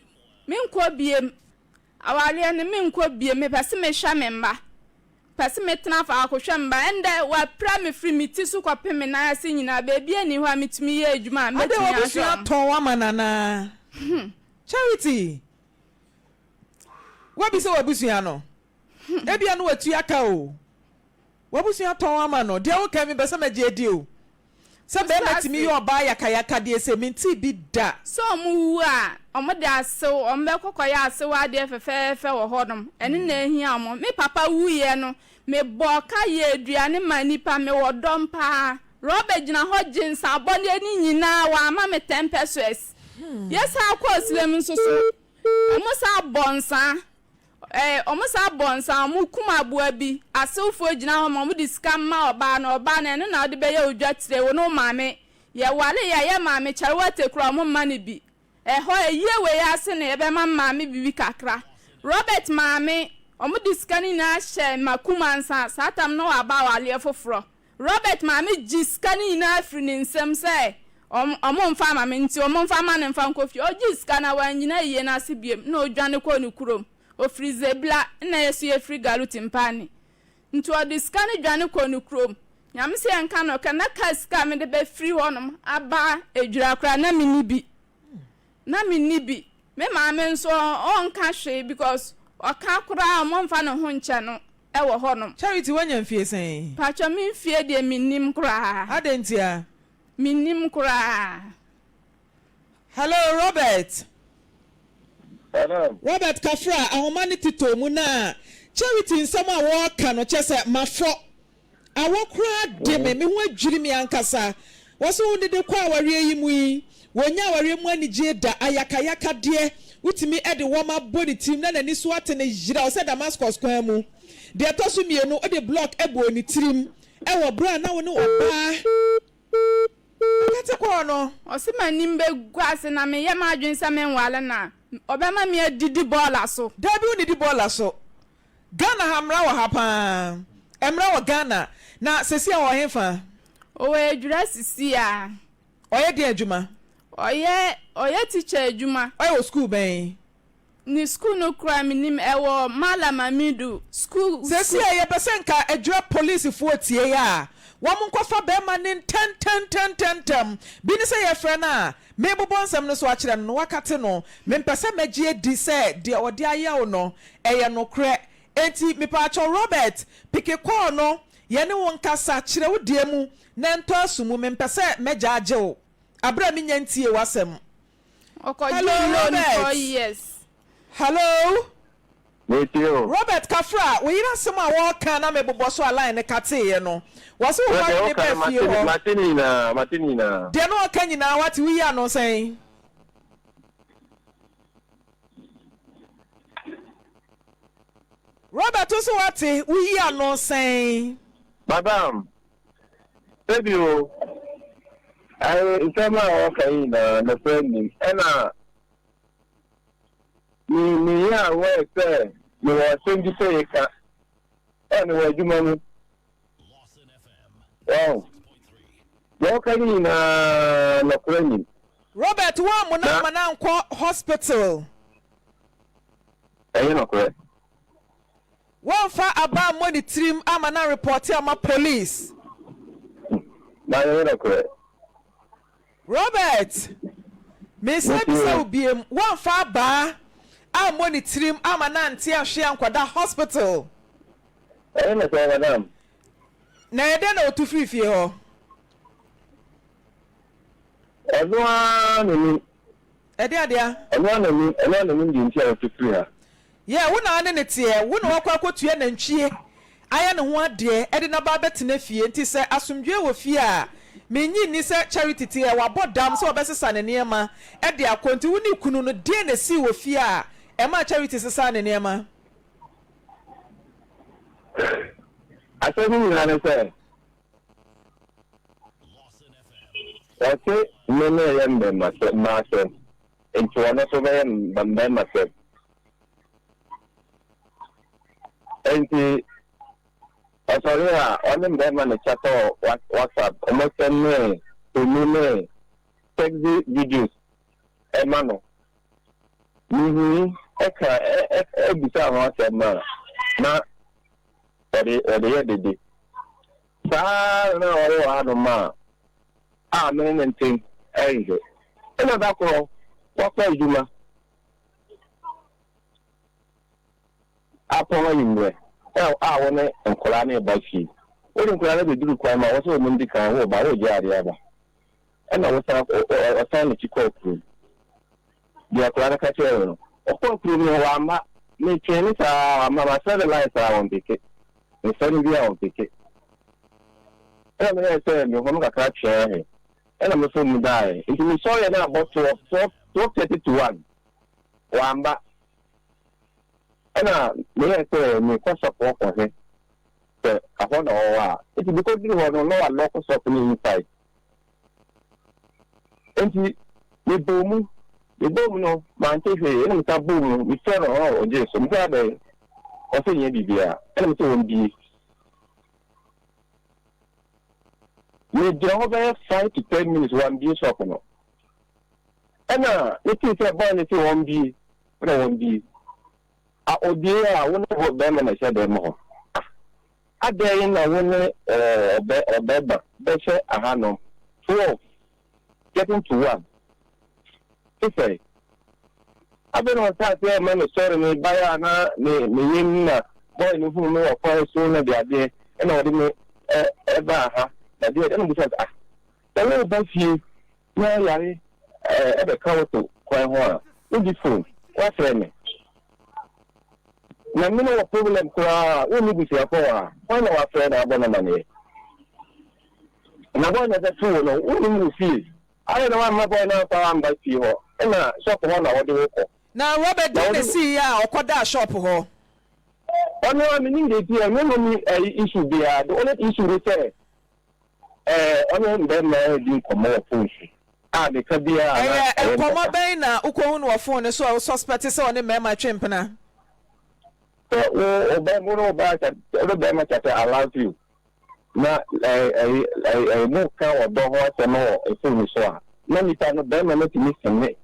menkɔ biem awareɛ no menkɔ biem mepɛ se mehwɛ me mma pɛ se metena faako hwɛ me mma ɛndɛ wapira me firi me ti so kɔpem me nan ase nyinaa baabi nni hɔ a metumi yɛ adwuma a Adɛn mɛtumi ahwɛ w'abusua wɔn. tɔn wo ama no anaa? Charity, woabisa w'abusua no? Ebia na watua ka o. W'abusua tɔn ama no. Deɛ woka yi mepɛ sɛ mɛgye adi o. Sɛ bɛɛma tumi yɛ ɔbaa yakayaka deɛ sei mentee bi da. Sɛ ɔmo wu a, ɔmo de asew, ɔmo bɛkɔ kɔyɛ asew adeɛ fɛfɛɛfɛ wɔ hɔ nom. Ɛno na ehia ɔmo. Me papa wuiɛ no, me bɔɔ ka yɛɛ aduane maa nnipa, me wɔ dɔm paa. Robert gyina hɔ gyee nsabɔdeɛ no nyinaa, wamma me ten pesewas. Yɛsan kɔɔ Silem nso so, ɔmo san bɔɔ nsaa. Ɛɛ, wɔsan bɔ nsa, wɔkum aboa bi, asewfoɔ gyina hɔ ma wɔde sika ma ɔbaa no, ɔbaa no, ɛno na wode bɛyɛ wo dwa tire, wo ne wo maame. Yɛwareeɛ a, yɛn maame, kyarewate koraa, wɔmma no bi. Ɛhɔ, ayie wei ase no yɛbɛma me maame biribi kakra. Robert maame, wɔde sika no nyinaa hyɛɛ Makum ansa, saa tam no na waba awareɛ foforɔ. Robert maame gyee sika no nyinaa firii ne nsam sɛ wɔmfa mma me nti wɔmfa mma no mfa nkɔ fie. Ɔgyee sika no a wannyina ayie no ase biom na ɔdwane kɔɔ ne kurom. Ɔfiri Zebla na yɛ nso yɛfiri Galuti Mpani. Nti ɔde sika no dwane kɔɔ ne kurom. Nyame sɛ yɛnka no ka na kaa sika a mede bɛfiri hɔnom aba Adwira koraa na menni bi. Na menni bi. Me maame nso ɔnka hwee because ɔka koraa a wɔmfa ne ho nkyɛ no wɔ hɔnom. Charity woanya mfie sɛn? Paatwɔ me mfie deɛ mennim koraa. Adɛn ntia? Mennim koraa. Hello Robert. Hello. Robert Kafra ahoma no titɔ mu na Charity nsɛm a wɔreka no kyerɛ sɛ mafɔ. Awɔ koraa de me, me ho adwiri me ankasa. Wɔse wo dede kɔ awareɛ yi mu yi, wɔnnya awareɛ mu anigyeɛ da, ayakayakadeɛ, wotumi de wɔma bɔ ne tirim na n'ani so ate no yeraw sɛ Damascus kwan mu. Deɛ ɛtɔ so mmienu, wode block bɔɔ ne tirim wɔ berɛ a na wo ne ɔbaa akate kɔɔ no. Ɔse m'anim bɛgu ase na meyɛ m'adwene sɛ menware no a, ɔbɛma me adidi bɔɔla so. Dabi wonnidi bɔɔla so. Ghana ha mmra wɔ ha paa. Mmra wɔ Ghana. Na sɛsi a ɔwɔ hefa? Ɔwɔ Adwira sisi a. Ɔyɛ deɛn adwuma? Ɔyɛ ɔyɛ teacher adwuma. Ɔyɛ wɔ school bɛn? Ne school no koraa menim, ɛwɔ Mallam Amidu school. Sɛsi a yɛpɛ sɛ nka Adwira police foɔ tie yɛ a, wɔn nkɔfa bɛɛma no ntɛntɛntɛntɛntɛm. Bi ne sɛ yɛfrɛ no a, mebobɔ nsɛm no so akyerɛ no na wakate no. Mempɛ sɛ mɛgye adi sɛ deɛ ɔde ayɛ wo no, Ɛyɛ nokorɛ. Enti mepaakyɛw Robert, peke kɔɔ no, yɛne wo nkasa, kyerɛ wo deɛ mu, na ɛntɔ aso mu, mempɛ sɛ mɛgyaagye wo aberɛ a mennya ntiee w'asɛm. Ɔkɔgyee Hello loan four Robert. years. Hello. Metie o. Robert Kafra, wo yere asɛm a wɔreka na mebobɔ so a line no kateeɛ no, wɔse wo Deɛ ware ne woka no baa mate fie hɔ. mate ne nyinaa, mate ne nyinaa. Deɛ na ɔka nyinaa wate, woyi ano sɛn? Robert wo so wate wo yi ano sɛn. Madam, sɛbi o, ae nsɛm a wɔka yi nyinaa nokorɛ nnim. Ɛna me meyɛ aware sɛ mewɔ asɛm bi sɛ yɛka ɛ mewɔ adwuma mu. Wahu? Deɛ woka no nyinaa nɔkorɛ nim. Robert woammo no Na. amma no ankɔ hospital. Ɛnyɛ nɔkorɛ. Woamfa aba ammɔ ne tirim amma no anrepɔte amma police. Na ɛnyɛ nɔkorɛ. Robert, mesan Metie bisa wo. wo biom, woamfa abaa ammɔ ne tirim amma no ante ahwe ankɔda hospital. Ɛnyɛ nɔkorɛ madam. Na ɛyɛ dɛn na otu firii fie hɔ? Ɔno ara na nim. Ɛdeɛn adea? Ɔno ara na nim, ɔno ara na nim deɛ nti a ɔtu firii ha. Yeah, wo na wo ne no teɛ, wo na woakɔ akɔtua nantwie ayɛ ne ho adeɛ de no aba abɛtena fie, nti sɛ asomdwoeɛ wɔ fie a, mennye nni sɛ Charity teɛ, wabɔ dam sɛ ɔbɛsesa ne nneɛma de akɔ, nti wo ne kunu no, deɛn na ɛsii wɔ fie a ɛmaa Charity sesaa ne nneɛma? Asɛm no nyinaa ne sɛ, ɔse me ne yɛ mmarimasɛm, nti ɔno nso bɛyɛ mmarimasɛm. Nti ɔsɔre a ɔne mmarima na kyatɔ WhatsApp, ɔmo sɛne mfoni ne sexy videos ɛma no. Mihui ka bisaa ho asɛm a na wɔde wɔde yɛ dede. Saa ara na na ɔyɛ wɔ hanom a a me ne ne ntem nhwɛ. Ɛna da koro wakɔ adwuma apɔn anwummerɛ a wo ne nkwadaa no reba fie. Wode nkwadaa no bɛduru kwan mu a, wo sɛ wɔn ndi kan, woreba, woregye adeɛ aba. Ɛna wosan ɔsan n'akyi kɔɔ kurom. Deɛ akwadaa no ka kyerɛɛ me no, ɔkɔɔ kurom no wamma. Metwɛn no saa wamma. Masrɛ no line saa ɔmpeke. Mefrɛ no biara ɔmpeke. Ɛna meyɛɛ sɛ mehome kakra twɛn ahwɛ. Ɛna me phone mu daeɛ. Nti mesɔreɛ na abɔ 12, 12, 12:30 to 1. Wamba. Ɛna meyɛɛ sɛ mekɔ shop hɔ kɔhwɛ sɛ ɛhɔ na ɔwɔ a. Nti mekɔduru hɔ no na walɔko shop no inside. Enti mebɔɔ mu. Mebɔɔ mu no, mante hwee, ɛna mesan bɔɔ mu, mefrɛɛ no ɔɔ ɔgyee so. Mese adɛn? Ɔse nyɛ biribiara. Ɛna mese wɔmbie. Megyina hɔ bɛyɛ 5 to 10 minutes, wɔambie shop no. Ɛna metee sɛ boy no se wɔmbie, ɛna wɔmbie. A obie a wo ne bɛrima na ɛhyɛ dɛm hɔ. Ah, adɛn na wo ne ɔbɛ ɔbɛba bɛhyɛ ahanom 12 getting to 1 sisɛ afei na ɔsa ase ɛma me sɔre me baeɛ a na me me yam na boy no hu me wɔ kwan so na de adeɛ ɛna ɔde me ɛ ɛbaa ha na deɛ ɛna bisa sɛ, ah, sɛ woba fie na yare ɛ ɛbɛka wo to kwan ho a, wodi phone woafrɛ me na me no wɔ problem koraa, wonni busuafo wɔ ha, hwan na wafrɛ na abɔ no amaneɛ na boy na ɛbɛto wo no, wonim wo fie ayɛ na wamma boy no amfa amba fie hɔ, ɛna shop hɔ na wɔde wo kɔ. Na Robert na deɛ na wɔde ɛsii yɛ a ɔkɔdaa shop hɔ? Ɔno a menim deɛ ti ɛnyɛ no ni ɛyi issue biara. The only issue ne sɛ ɛɛ ɔne mbɛrima di nkɔmmɔ wɔ phone so a meka biara na Ɛyɛ ɛyɛ nkɔmmɔ ntɔkwa. Bɛn na wokɔhu no wɔ phone no so a wo suspect sɛ ɔne mmarima twe mpena? Sɛ wo ɔbɛ wo ne ɔbaa chat, wo ne bɛrima chat, "I love you" na ɛɛ ɛyi ɛyi ɛyi mo ka ɔdɔ ho asɛm wɔ phone so a, na nipa no bɛrima no tumi send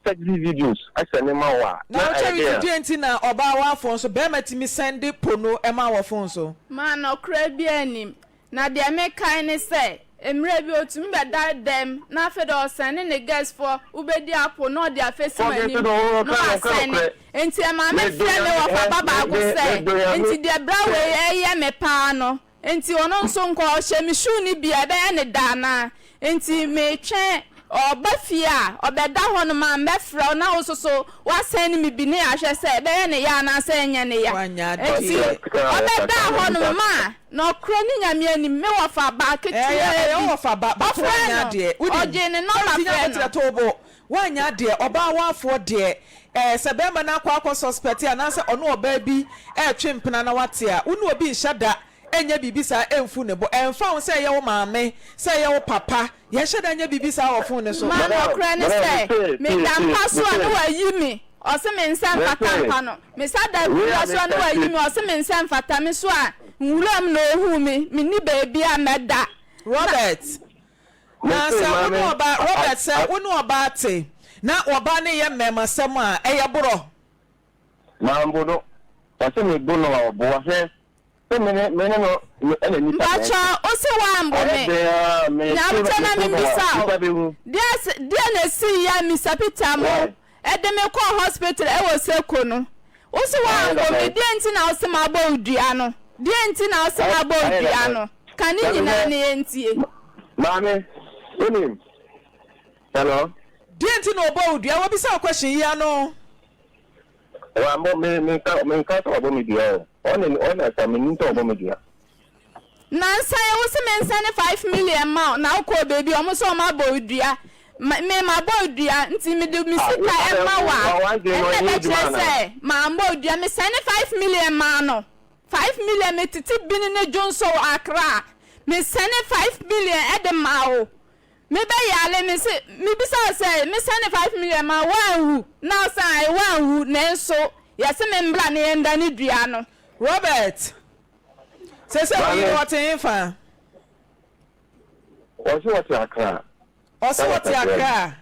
sexy videos ahyɛ ne ma wo a Na na wo ɛyɛ Charity den a. deɛ nti na ɔbaa w'afon so bɛrima tumi send pono ma wɔ phone so? Maa nɔkorɛ biara nnim. Na deɛ mekae ne sɛ, mmerɛ bi ɔtumi bɛda dɛm na afei deɛ ɔsɛne ne guest foɔ, wobɛdi apo na ɔde afesi Forget m'anim it, ɔwɔ na ɔka ɔka wasɛne. nokorɛ. Enti ɛmaa Me mefrɛɛ do me nyame wɔfa ɛ ba me baako me me sɛ, do nyame enti deɛ bra sɛ. wei reyɛ me paa no, Enti ɔno nso nka ɔhyɛ me shoe no bi a ɛbɛyɛ no dɛ anaa? Enti metwɛn ɔba fie a ɔbɛda hɔnom a mɛfrɛ wo na wo nso so woasɛne me bi na yɛahwɛ sɛ ɛbɛyɛ ne ya anaasɛ ɛnyɛ ne ya. Wanyɛ Enti adeɛ. ɔbɛdaa hɔnom ma nɔkorɛ ne Nyame anim me wɔfa baa Ɛyɛ ketewaa ɛyɛ bi wo wɔfa ba but ɔfrɛɛ woanyɛ no adeɛ. Wonim ɔgyee ne nɔma Charity nya frɛɛ aboterɛ no. to wo bo. Woanyɛ adeɛ. Ɔbaa woafoɔ deɛ ɛɛ sɛ bɛrima no akɔ akɔ suspect anaasɛ ɔne ɔbaa bi ɛretwe mpena na wate a, wo ne obi nhyɛ da nyɛ biribi saa ɛmfu ne bo. Ɛmfa ho sɛ ɛyɛ wo maame, sɛ ɛyɛ wo papa, yɛnhyɛ da nyɛ biribi saa wɔ phone no so. Ma Madam, nɔkorɛ ne madam, sɛ, mese, tie, meda tie, mpa so a na mese, wayi me, ɔse me nsa mfata mese, mpa no. Mesa da wei akonnwa a so a na meka wayi tie. me, ɔse me nsa mfata me so a, nwuram na ɔhuu me, menni baabi a mɛda. Na. Robert, na Mese, sɛ wo ne maame, ɔbaa, a, a, Robert, sɛ a, wo ne ɔbaa te na ɔbaa no reyɛ mmarimasɛm a, ɛyɛ borɔ? Mambo no, ɔse mebo no a ɔboa, hwɛ sɛ me ne me ne no me ɛna nipa na ɛte. Mpakyɛw wo se woambo Ayɛ me? dɛn ara me to Nyabokyɛ na me to no a memmisa wo, nipa bɛhu. deɛ se deɛ na esii yɛ a Mister Peter mo Why? de me kɔɔ hospital ɛwɔ Seko no? Wo se Ayɛ woambo dɛn? me, deɛ nti na wo se mabɔ wo dua no? Deɛ nti na wo se Ayɛ mabɔ wo ayɛ dua dɛn? no? Ka ne Dabi nyinaa hwɛ, na yɛntie. maame, wonim, hello? Deɛ nti na ɔbɔ wo dua? Wabisa wo question yi ano. Wambɔ me me nka me nka sɛ wabɔ me dua o. Ɔne ɔna sa me nim sɛ wabɔ me dua. Nansa yi wo se me nsɛne 5 million ma wo na wo kɔɔ baabi ɔmo sɛ ɔmo abɔ wo dua. Me mabɔ wo dua nti me de me Ah, sika wo ɛma wo a w'adwene no ɛno na ɛnyɛ adwuma ɛbɛkyerɛ anaa? sɛ mambɔ wo dua. Me sɛne 5 million maa no. 5 million me tete bini ne dwonsɔ wɔ Accra. Me sɛne 5 million ɛde maa wo. Me bɛ yare me se me bisa wo sɛ me sɛne 5 million ma wo anwu na wo sɛ ae wanwu nanso yɛse me mbra na yɛn da ne dua no. Robert, Sese wo yere Maame, ɔte hefa? ɔse ɔte Accra. Ɔse Ɛwɔ ɔte kakra bi. Accra.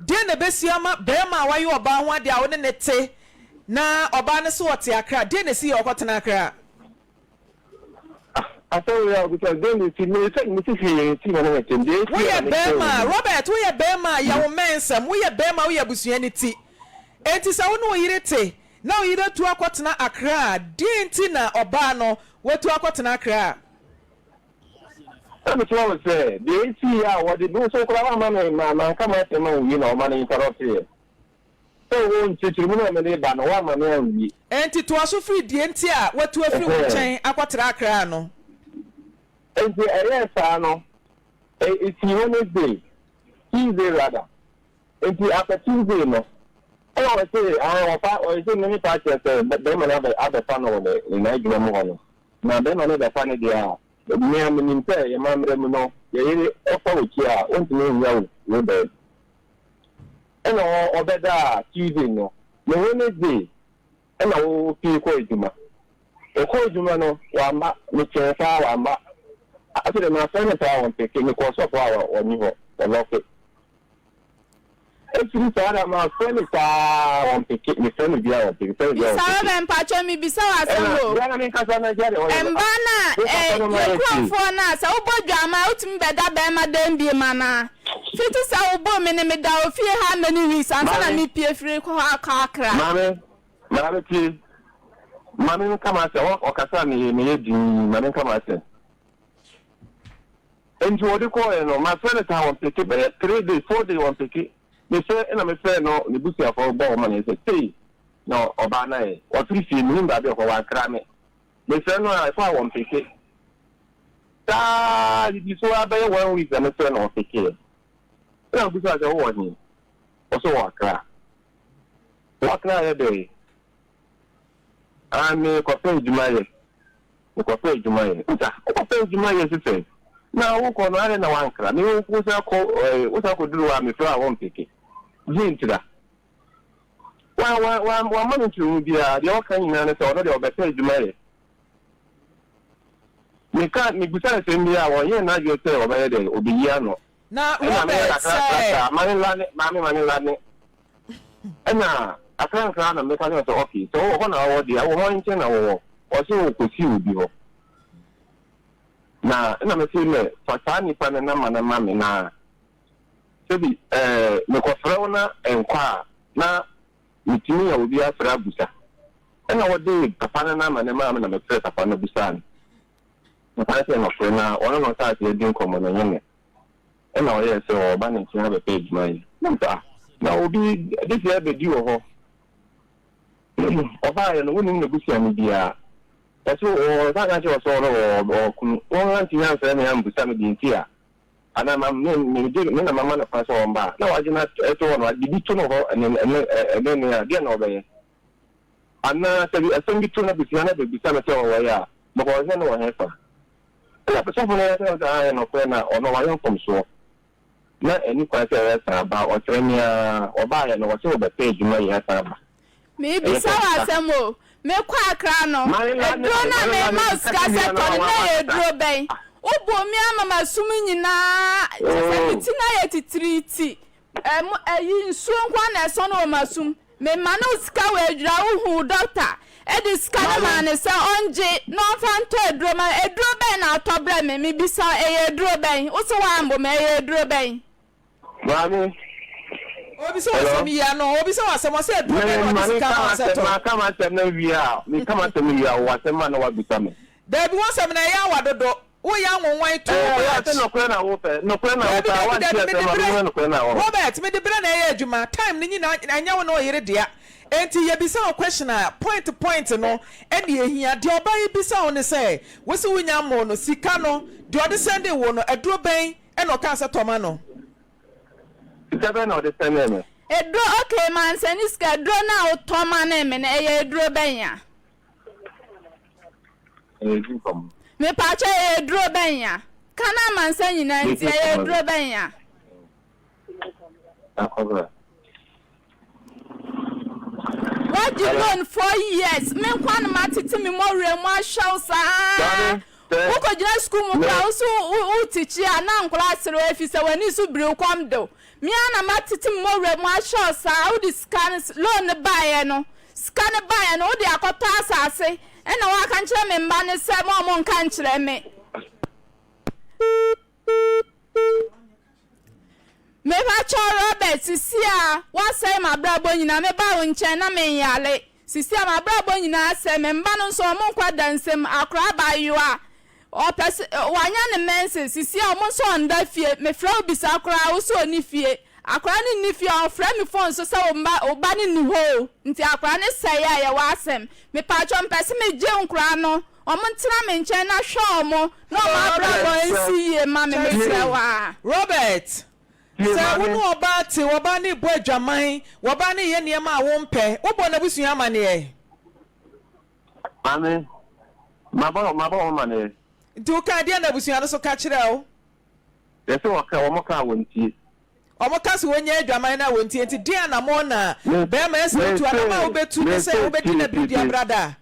Deɛn na ɛbɛsi ama barima a wayɛ ɔbaa ho adeɛ a wo ne no te na ɔbaa no se ɔte Accra, deɛn na ɛsi yɛ ɔkɔtena Accra? Ah, asɛm wei a wobisa, deɛn na ɛsi? Me sɛ mese hwee nsi hɔ ne ntɛm. Deɛ ɛsi Woyɛ a na mekyerɛ barima wo a, ni. Robert, woyɛ barima a, yɛ wo mmɛn nsɛm. Woyɛ barima a, woyɛ abusua no ti. Enti sɛ wo ne wo yere te na wo yere atu akɔtena Accra a, deɛn nti na ɔbaa no watu akɔtena Accra? Na mekyerɛ wo sɛ, deɛ ɛsii a wɔde, me nso koraa woamma me, ma, manka m'asɛm anwie na wɔma no interrupt-eɛ. Sɛ wo nkyerɛkyerɛmu no a mede reba no, woamma me anwie. Enti toa so firi deɛ nti a watu afiri wo Ɛhɛɛ. nkyɛn akɔtra Accra no. Enti ɛyɛɛ saa no, ɛ, ɛsii Wednesday, Tuesday rather. Enti after Tuesday no, ɛna ɔse, ae, wɔfa, ɔse me nipa kyerɛ sɛ bɛ, bɛrima no abɛ, abɛfa no wɔ ne, ne n'adwuma mu hɔ no. Na bɛrima no bɛfa no deɛ a, me a menim sɛ yɛn amammerɛ mu no, yɛ yere ɔfa w'akyi a, ɔntumi nnya wo, wo dɛn. Ɛna ɔbɛdaa Tuesday no, ne Wednesday ɛna ɔpue kɔɔ adwuma. Ɔkɔɔ adwuma no, wamma. Mekyɛɛ paa, wamma. Afei deɛ mafrɛ no paa, ɔmpeke. Mekɔɔ sɔp hɔ a, ɔnni hɔ, ɔlɔke. Ɛfiri saa na mafrɛ no saa ɔmpeke, mefrɛ no biara ɔmpeke, mefrɛ no biara Bisa ɔmpeke. Robert mpakyɛw mebisa wo asɛm Ɛna o. bia na menkasa na gya deɛ ɔyɛ no Mmaa ah, no a mekasa eh, no yɛ mayɛ tie. kuromfoɔ no a sɛ wobɔ dwaman a wotumi bɛda bɛrima dan biem anaa? Fiti sɛ wobɔɔ me no meda ofie how many weeks ansa na Maame, mepie firi kɔ hɔ akɔ Accra. maame, maame tie, ma menka m'asɛm, ɔ- ɔkasa a meyɛ meyɛ dinn, ma menka m'asɛm. Nti wɔde kɔɔɛ no, mafrɛ no saa ɔmpeke, bɛyɛ three days, four days ɔmpeke. Mefrɛ ɛna mefrɛ no ne busuafoɔ bɔ wɔn amanneɛ sɛ sei na ɔbaa no ayɛ, wafiri fie, mennim baabi a ɔkɔ, wankra me. Mefrɛ no a, ɛkɔ a ɔmpeke. Saa didi so ara bɛyɛ one week na mefrɛ no ɔmpekeɛ. Ɛna mebisa no sɛ wowɔ he? Ɔse ɔwɔ Accra. Wɔ Accra yɛ dɛn? Ah, mekɔpɛ adwuma yɛ. Mekɔpɛ adwuma yɛ. Nsa, wokɔpɛ adwuma yɛ sesɛn? Na wokɔ no, adɛn na woankra me? Wosan kɔ, eh, wosan kɔduru hɔ a, mefrɛ a wompeke. Gye ntira. Wa, wa, wa, wamma me nkyerɛmu biara. Deɛ ɔka nyinaa ne sɛ ɔno deɛ ɔbɛpɛ adwuma yɛ. Meka, mebisa no asɛm bi a, ɔnyɛɛ n'adwene sɛ ɔbɛyɛ dɛn, ɔbɛyi ano. Na Ɛna meyɛ Robert kakra sɛ. kakra, ma ne nla ne, maame ma ne nla ne. Ɛna kakra nkra na meka kyerɛ no sɛ, okay, sɛ wowɔ hɔ na wowɔ deɛ, wɔ hwan nkyɛn na wowɔ? Ɔse ɔkɔsi obi hɔ. Na ɛna mese mɛ, fa saa nipa no number no ma me na sɛbi ɛɛ mekɔfrɛ wo na ɛnkɔ a, na metumi nya obi afrɛ abusa. Ɛna ɔde papa no number no maa me na mefrɛɛ papa no bisaa no. Papa no sɛ nɔkorɛ na ɔno na ɔhyɛɛ aseɛ di nkɔmmɔ no, ɛnyɛ me. Ɛna ɔyɛɛ sɛ ɔreba ne nkyɛn abɛpɛ adwuma yi. Na mesɛ, ah, na obi de sɛ abɛdi wɔ hɔ. Ɔbaeɛ no, wonim n'abusuani biara. Ɛso ɔsan ka kyerɛ sɛ ɔno ɔwɔ kunu. Wɔn antumi amfrɛ me ambusa me deɛ nti a, anaa ma me megye me na mama no kwan sɛ ɔmba a, na wagye no ato hɔ no, biribi to no hɔ ɛne ɛne ɛne ne a, deɛ na ɔbɛyɛ? Anaa sɛ asɛm bi to n'abusua na bɛbisa me sɛ ɔwɔ yɛ a, mekɔhwehwɛ no wɔ hefa? Ɛnna sɔfo no yɛ sɛ aane, nokorɛ, na ɔno wayɛ mfomsoɔ, na ɛnni kwan sɛ ɔyɛ saa, ba ɔkyerɛ me ara, ɔbaeɛ no, ɔse ɔbɛpɛ adwuma yi asan aba. Mebisa Ɛyɛ wo sɛ ɔkasa. asɛm o, mekɔ Accra no, Mane la ne, aduro no a mane la ne, mema wo meka sika sɛ sɛ wia no tɔ a no, na ɛyɛ wakasa. aduro bɛn? Woboo me ama m'asom nyinaa, kyerɛ sɛ me Oh. ti no ayɛ titiriiti, Ɛmo ɛyi nsuo nko ara na ɛsɔ no wɔ m'asom. Me ma no sika wɔ adwira wo huu doctor ɛde sika no maa no sɛ ɔngye na ɔnfa ntɔ aduro ma aduro bɛn na atɔ brɛ me me bisa wo ɛyɛ aduro bɛn wo se woambo me ɛyɛ aduro bɛn. Maame. Obisa wo Hello. asɛm yi ano obisa wo asɛm ɔsɛ aduro Me bɛn na ma ɔde me sika ka ma wo sɛ m'asɛm tɔ. maka m'asɛm no wie a me ka m'asɛm no wie a wowɔ asɛm a na wabisa me. Daabi w'asɛm no ɛyɛ awa dodo Woyɛ anwonwan too Ɛɛ, much. sɛ nɔkorɛ na wopɛ, nɔkorɛ na Dabi wopɛ a, dabi woante dabi mede asɛm a, berɛ mehwɛ nɔkorɛ na wɔ hɔ. Robert mede berɛ na ɛyɛ adwuma time no nyinaa ɛnyɛ wo ne wo yere dea enti yɛbisa wo question a point point no ɛna ɛhia deɛ ɔbaa yi bisa wo ne sɛ wose wonya mmoo no sika no deɛ ɔde sɛndee wo no aduro bɛn ɛna ɔkaa sɛ tɔ ma no. Sika bɛn na ɔde sɛndee me? Aduro okay mansɛne sika aduro no a wotɔ ma ne me no ɛyɛ aduro bɛn a? Mepaakyɛw ɛyɛ aduro bɛn a? Ka no amansa nyinaa nti ɛyɛ aduro bɛn a? Wagye loan 4 years me nkoa na matete me mmɔwerɛ mu ahwɛ wo saa wokɔgyina sukuu mu koraa wo so wo tikyi a na nkwadaa serew ɛfiri sɛ w'ani so biri wo kɔm de wo Me ara na matete me mmɔwerɛ mu ahwɛ wo saa, wode sika no, loan no baeɛ no, sika no baeɛ no, wode akɔtɔ asase, ɛna woaka nkyerɛ me mma no sɛ mo a monka nkyerɛ me. Mepakyɛw Robert, sisi a woasɛe m'abrabɔ nyinaa, mebaa wo nkyɛn na menyare, sisi a m'abrabɔ nyinaa asɛe, me mma no nso wɔn nkwa da nsam, akwadaa abaayewa Ɔpɛ sɛ wanya ne menses sisi a ɔmo nso ɔnda fie mefrɛ wo bisa koraa wo se ɔnni fie akwadaa no nni fie a ɔfrɛ me phone so sɛ wo mma wo ba no nni hɔ o nti akwadaa no sɛe a yɛwɔ asɛm mepatwɔ mpɛ se megye nkoraa no ɔmo ntena me nkyɛn na hwɛ ɔmo na ɔmo abrabɔ nsi yie ma me mesrɛ wo aa. Robert, sɛ wo ne ɔbaa te, ɔbaa no rebɔ adwaman, ɔbaa no reyɛ nneɛma a wompɛ, wobɔ n'abusua amanneɛ? Maame, mabɔ mabɔ wɔn amaneɛ. Nti wo kaa deɛn na abusua no so ka kyerɛɛ wo? Yɛse wɔka wɔn kaa wɔn tie. Wɔn ka sɛ wɔnya adwaman no a wɔntie nti deɛn anamɔn na bɛrima ɛsɛ otu? Anamɔn a wobɛtu ne sɛ wobɛdi no abiridi abrada.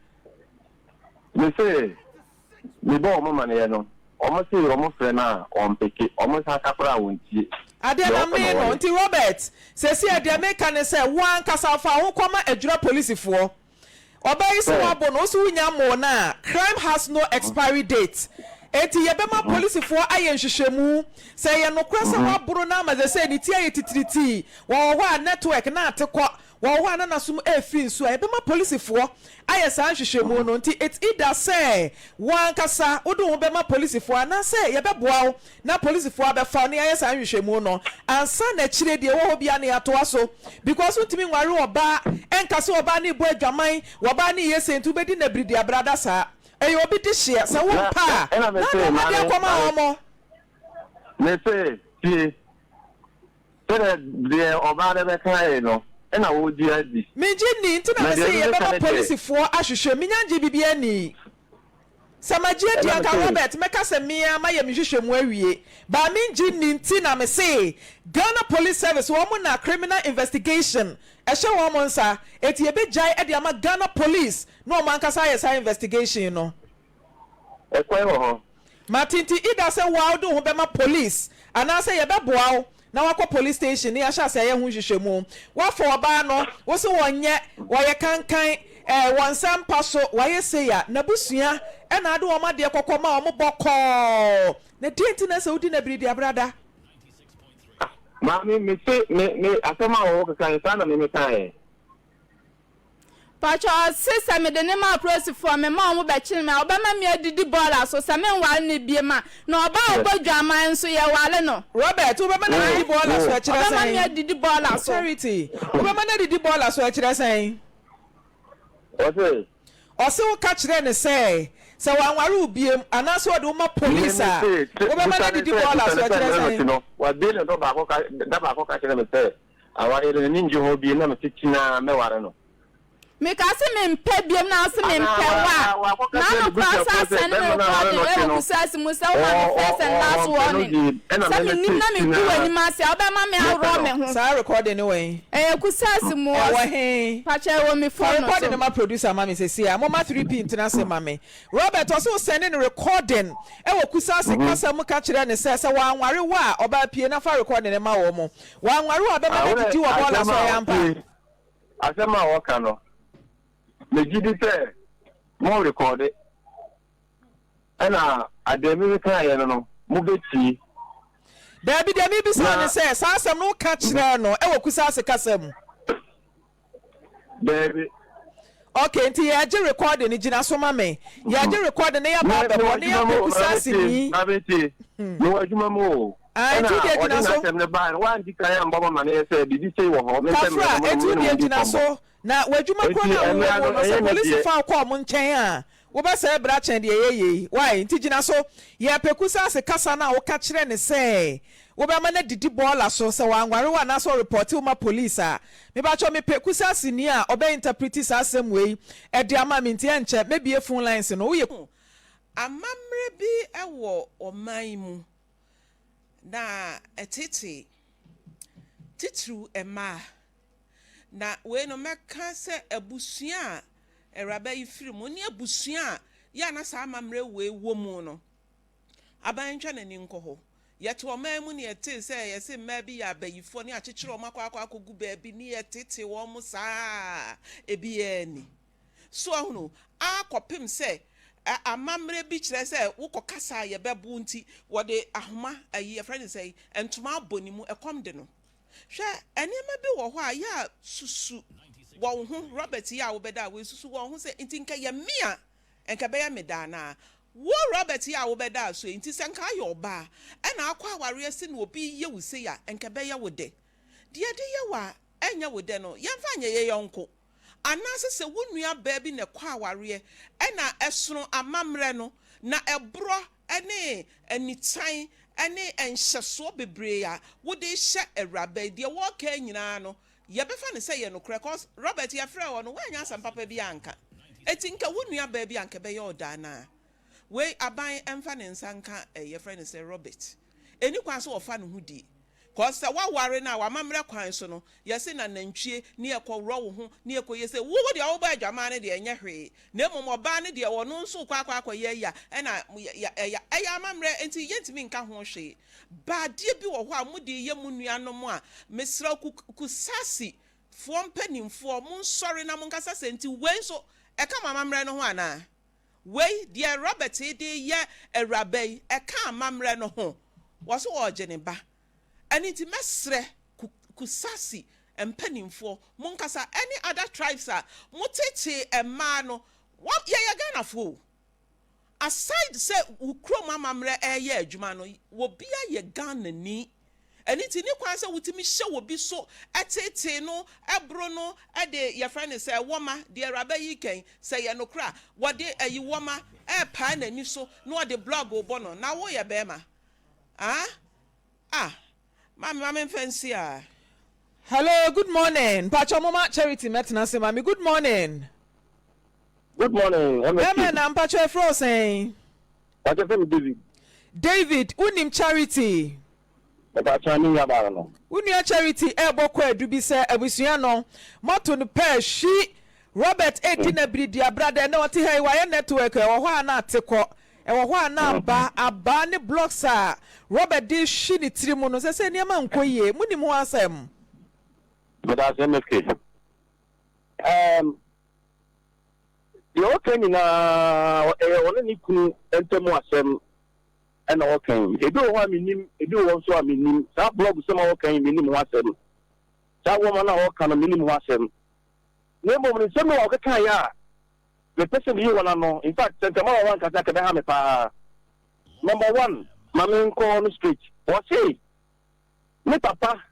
Mese mebɔ wɔn amaneɛ no, wɔn se wɔn frɛ no a ɔmpeke, wɔn nsa ka koraa a ɔntie. Adeɛ Deɛ na ɔpɛ na mee no ɔyɛ. nti Robert, seesei deɛ meka ne sɛ wo ankasa fa wo ho kɔma Adwira polisifoɔ. Ɔbaa yi se Sɛ. wabo no, wo se wonya mmoo no a, crime has no expiry date. Enti yɛbɛma polisifoɔ ayɛ nhwehwɛmu. Sɛ ɛyɛ nokorɛ sɛ waboro no ama seesei ne ti ayɛ titiritii, wɔwɔ hɔ a network na ate kɔ, wɔwɔ hɔ a na n'asom refiri nsuo a, yɛbɛma polisifoɔ ayɛ saa nhwehwɛmu no. Nti it's either sɛ wo ankasa wode wo ho bɛma polisifoɔ anaasɛ yɛbɛboa wo na polisifoɔ abɛfa wo na yɛayɛ saa nhwehwɛmu no ansa na akyire deɛ ɛwɔ hɔ biara no yɛatoa so because wontumi nware ɔbaa ɛnka sɛ ɔbaa no rebɔ adwaman, ɔbaa no reyɛ sei nti wobɛdi no abiridiabrada saa. Ɛyɛ obi dehyeɛ, sɛ Na wompɛ a ɛna na mese ade wɔn adeɛ maame akɔma maame wɔn. mese tie sɛdeɛ deɛ ɔbaa no bɛkaeɛ no ɛna wogye adi Mengye nni, nti na na mese deɛ mebɛka yɛbɛma ne deɛ polisifoɔ ahwehwɛ mu, menya ngyee biribiara nnii. Sɛ magye adi ɛna anka mese Robert mɛka sɛ me ara mayɛ me nhwehwɛmu awie but mengye nni nti na mese Ghana Police Service wɔn na criminal investigation ɛhyɛ wɔn nsa enti yɛbɛgyae de ama Ghana Police na wɔn ankasa ayɛ saa investigation no. Ɛkwan wɔ hɔ. Mate nti either sɛ wo ara wode wo ho bɛma police anaasɛ yɛbɛboa wo na wakɔ police station na yɛahyɛ ase ayɛ ho nhwehwɛmu. Woafa ɔbaa no, wo se wɔnyɛ, wɔyɛ kankan, eh, wɔn nsa mpa so, wɔayɛ sei a, n'abusua na ade wɔn adeɛ kɔkɔ ma wɔn bɔkɔɔ. Na deɛn nti na ɛsɛ wodi no abiridiabrada? Ah, maame, mese, me, me, asɛm a wɔwɔ keka yi, saa na me mekaeɛ. Pakyɛ ɔse sɛ mede no ma apolisifoɔ mema ɔmo bɛkyere me a ɔbɛma me adidi bɔɔla so sɛ menware no biem a na ɔbaa a ɔbɔ dwaman nso yɛware no. Robert, wobɛma no adidi bɔɔla so ɛkyerɛ Ɔbɛma me sɛn? adidi bɔɔla so. Charity, wobɛma no adidi bɔɔla so ɛkyerɛ sɛn? Ɔse. Ɔse woka kyerɛɛ no sɛ, sɛ wanware wo biem anaasɛ ɔde wo ma Me police me a, se, te, wobɛma no busa ne adidi sɛ, bɔɔla busa so ne sɛ ɛkyerɛ mmerɛ no sɛn? te no, wabue ne dɔ baako ka, da baako ka kyerɛ me sɛ, Awareɛ no n'ani ngye ho bio na mese kyina mɛware no. Meka se mempɛ biom na wose Anaa mempɛ wo a, wa wakɔka kyerɛ n'ano koraa n'abusuafoɔ san sɛ sɛne me bɛrima no a ɔne recording no te wɔ no Kusasi mu sɛ woma me first and last ɔmpɛ no warning bio ɛna sɛ me mennim mese na megu kyina w'anim ase a wobɛma me mɛpɛ aworɔ no. me ho. Saa recording no wɔ he? Ɛyɛ Kusasi mu Ɛwɔ ɔs he? pakyɛ ɛwɔ me Fa phone no recording so. no ma producer ma me seesei a. Momma 3P ntena ase ma me. Robert, ɔse wo sɛnde no recording wɔ Kusasi kasa mu ka kyerɛ no sɛ, sɛ wanware wo a, ɔbaa pie na fa recording no ma wɔn. Wanware wo a, bɛma no Awerɛ adidi wɔ bɔɔla asɛm so, a ɛyɛ ampa? ɔtie asɛm a ɔka no megye di sɛ mo rekɔde ɛna adeɛ me mekaeɛ no no mobɛtie. Daabi, deɛ mebisa wo ne Na sɛ, saa asɛm no woka kyerɛɛ no wɔ Kusasi kasa mu? Daabi. Ok, nti yɛgye recording no, gyina so ma me. Yɛgye recording na yɛaba Me mewɔ abɛbɔ na adwuma mu yɛakɔ o, maame Kusasi tie, ni. maame tie. Mewɔ adwuma mu o. Ah, Ɛna nti wodeɛ ɔde gyina so. n'asɛm no baeɛ no, wangye kan ammɔ m'amaneɛ sɛ biribi sei wɔ hɔ, mempɛ mmerɛ Kafra, no mo enti ne mo wodeɛ ndi gyina nkɔmmɔ. so. Na w'adwuma korɔ Enti no a wowɔ ɛmmerɛ mu no, no, sɛ ɛyɛ me polisi deɛ. fa wo kɔ wɔn nkyɛn a, wobɛsɛe bra kyɛn deɛ ɛyɛ yei. Wai? Nti gyina so. Yɛrepɛ Kusasi kasa no a woka kyerɛ no sɛ wobɛma no adidi bɔɔla so sɛ wanware wo anaasɛ ɔrepɔte wo ma police a. Mepakyɛw mepɛ Kusasini a ɔbɛ interprete saa asɛm wei de ama me nti ɛnkyɛ mɛbue phone lines no. Woyɛ. Amammerɛ bi wɔ ɔman yi mu, na ɛteetee, titiriw mmaa. Na wei no mɛka sɛ abusua a awuraba yi firi mu ne abusua a yɛ a na saa amammerɛ wei wɔ mu no, aban ntwa n'ani nkɔ hɔ. Yɛte ɔman mu na yɛtee sɛ yɛse mmaa bi yɛ abayifoɔ ne akyekyere wɔn akɔ akɔ akɔgu baabi ne yɛtetee wɔn saa a, ebiara ni. So ahunu? Ara kɔpem sɛ amammerɛ bi kyerɛ sɛ wokɔkasa a yɛbɛbo wo nti, wɔde ahoma, ayi, yɛfrɛ no sɛn, ntoma abɔ ne mu, ɛkɔm de no. Hwɛ, nneɛma bi wɔ hɔ a, yɛ a susu wɔ wo ho, Robert yi a wobɛda a wei, susu wɔ wo ho sɛ, nti nka ɛyɛ me a, nka ɛbɛyɛ me dɛ anaa? Wo Robert yi a wobɛda a so yi, nti sɛ nka ayɛ ɔbaa, ɛna akɔ awareɛ ase na obi reyɛ wo sei a, nka ɛbɛyɛ wo dɛ? Deɛ yɛde yɛ wo a ɛnyɛ wo dɛ no, yɛmfa nyɛ yɛn yɔnko. Anaase sɛ wo nua baa bi na ɛkɔ awareɛ ɛna ɛsono amammerɛ no, na ɛborɔ ne anitan ne nhyɛsoɔ bebree a wode rehyɛ awuraba yi, deɛ wɔreka yi nyinaa no, yɛbɛfa no sɛ ɛyɛ nokorɛ cos Robert yɛfrɛɛ wɔ no woannya asɛm papa biara anka. Enti nka wo nua baa bi a nka ɛbɛyɛ wo dɛ anaa? Wei aban mfa ne nsa nka eh, yɛfrɛ no sɛ Robert. Ɛnni kwan sɛ ɔfa ne ho die. Cause sɛ woaware no a w'amammerɛ kwan so no yɛse na nantwie ne yɛkɔ worɔ wo ho ne yɛkɔ yɛ sei. Wo deɛ wobɔ adwaman no deɛ ɛnyɛ hwee na mmom ɔbaa no deɛ ɔno nso rekɔ akɔ akɔyɛ ayi a ɛna ɛyɛ ɛyɛ amammerɛ nti yɛntumi nka ho hwee. But adeɛ bi wɔ hɔ a mode reyɛ mo nuanom a mesrɛ wo Kusasi foɔ mpanimfoɔ monsɔre na monkasa sɛ nti wei nso ɛka mo amammerɛ no ho anaa? Wei, deɛ Robert de reyɛ awuraba yi, ɛka amammerɛ no ho? Wɔse wɔregye ne ba. Ɛno nti mɛsrɛ Kusasi mpanimfoɔ, monkasa, ɛne other tribes a motetee mmaa no, yɛyɛ Ghanafoɔ o. Aside sɛ wo kurom amammerɛ reyɛ adwuma no, obia yɛ Ghanani. Ɛno nti ne kwan sɛ wotumi hyɛ obi so teetee no, boro no de yɛfrɛ no sɛ wɔma, deɛ awuraba yi reka yi, sɛ ɛyɛ nokorɛ a, wɔde ayi wɔma repae n'ani so na wɔde blɔg rebɔ no, na woyɛ barima? Ah? Ah! Maame ma memfa nsi aa. Hello good morning mpakyɛw moma Charity mɛtena ase ma me good morning. Good morning MSK. Bɛɛma na mpakyɛw yɛfrɛ wo sɛn. Mpakyɛw frɛ me David. David wonim Charity. Mepakyɛw me nua baa no no. Wo nua Charity ɛɛbɔ kwaadu bi sɛ abusua no moato no pɛɛ hwi Robert ɛɛdi na biri di abra dɛ nɛ ɔte ha yi wayɛ network ɛwɔ hɔ a na ate kɔ ɛwɔ hɔ a na aba abaa ne blocks a Robert de hwi ne tiri mu no sɛsɛ nneɛma nkɔ yie monim ho asɛm. Medase MSK. Ɛɛm Deɛ ɔka nyinaa, ɛyɛ ɔne ne kunu ntam asɛm na ɔka yi. Ebi wɔ hɔ a mennim, ebi wɔ hɔ nso a mennim. Saa blɔg sɛm a ɔka yi, mennim ho asɛm. Saa wɔma no a ɔka no, mennim ho asɛm. Na mmom no, nsɛm bi wɔ hɔ a ɔkekaeɛ a mepɛ sɛ meyi wɔn ano. In fact, sɛ nka mama wankasa a, nka ɛbɛha me paa. Number one, ma menkɔ hɔ no straight. Ɔse ne papa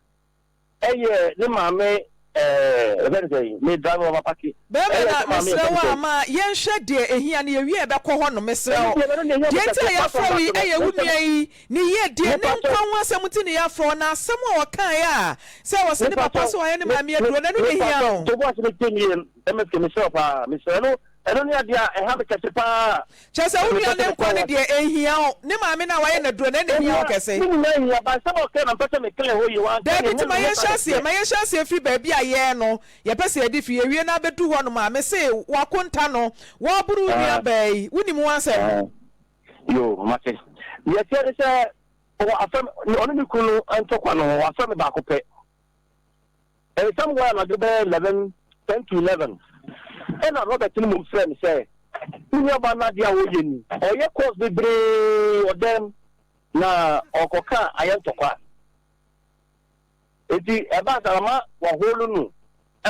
Ɛyɛ ne maame ɛɛ yɛfrɛ no sɛn me driver ɔba pake. Bɛɛma Ɛyɛ na ne maame mesrɛ yɛfrɛ wo no a sɛn. ma yɛnhwɛ deɛ ɛhia no yɛwie a yɛbɛkɔ hɔ nom mesrɛ Ɛno wo deɛ ɛno deɛ ɛhia deɛ me nti a kɛse apart yɛafrɛ from wo yi that no ɛyɛ wo nsɛm nua yi ne yiedie ne mepakyɛw nkwa ho asɛm nti na yɛafrɛ wo na asɛm a ɔkaeɛ a sɛ ɔse ne papa mepakyɛw sɛ wayɛ ne me maame me aduro no ɛno na ɛhia mepakyɛw wo. to bo ase ne tie me yie MSK mesrɛ wo paa mesrɛ ɛno ɛno ne adeɛ a ɛha me kɛse paa Kyerɛ sɛ na wo mepɛ nua sɛ no meka nkwa ho no asɛm. deɛ ɛnhia wo, ne maame no a wayɛ no aduro no ɛna ɛhia wo Ɛhia, kɛse. ne nyinaa hia, but asɛm a ɔkae na mepɛ sɛ me clear hɔ yie, wanka Daabi, deɛ nti ɛnyɛ ma nyɛ yɛnhyɛ saa na aseɛ, ɛteɛ. ma yɛnhyɛ aseɛ mfiri baabi a yɛn no yɛpɛ sɛ yɛde firi, yɛwie na abɛdu hɔ nom a, mese w'akonta no, wɔaboro wo nua Ah, baa yi, wonim ho asɛm? ah, yo, mate. Deɛ ɛteɛ ne sɛ, ɔwɔ asɛm, ɔne ne kunu no ntɔkwa no, wafrɛ me baako pɛ. Ɛyɛ somewhere anadwo bɛyɛ 11, 10 to 11, ɛna Robert no mmom frɛɛ me sɛ, Me nuabaa no adeɛ a ɔreyɛ ni, ɔreyɛ course bebree wɔ dɛm na ɔrekɔka a ayɛ ntɔkwa. Enti ɛbaa saa na ma waholu no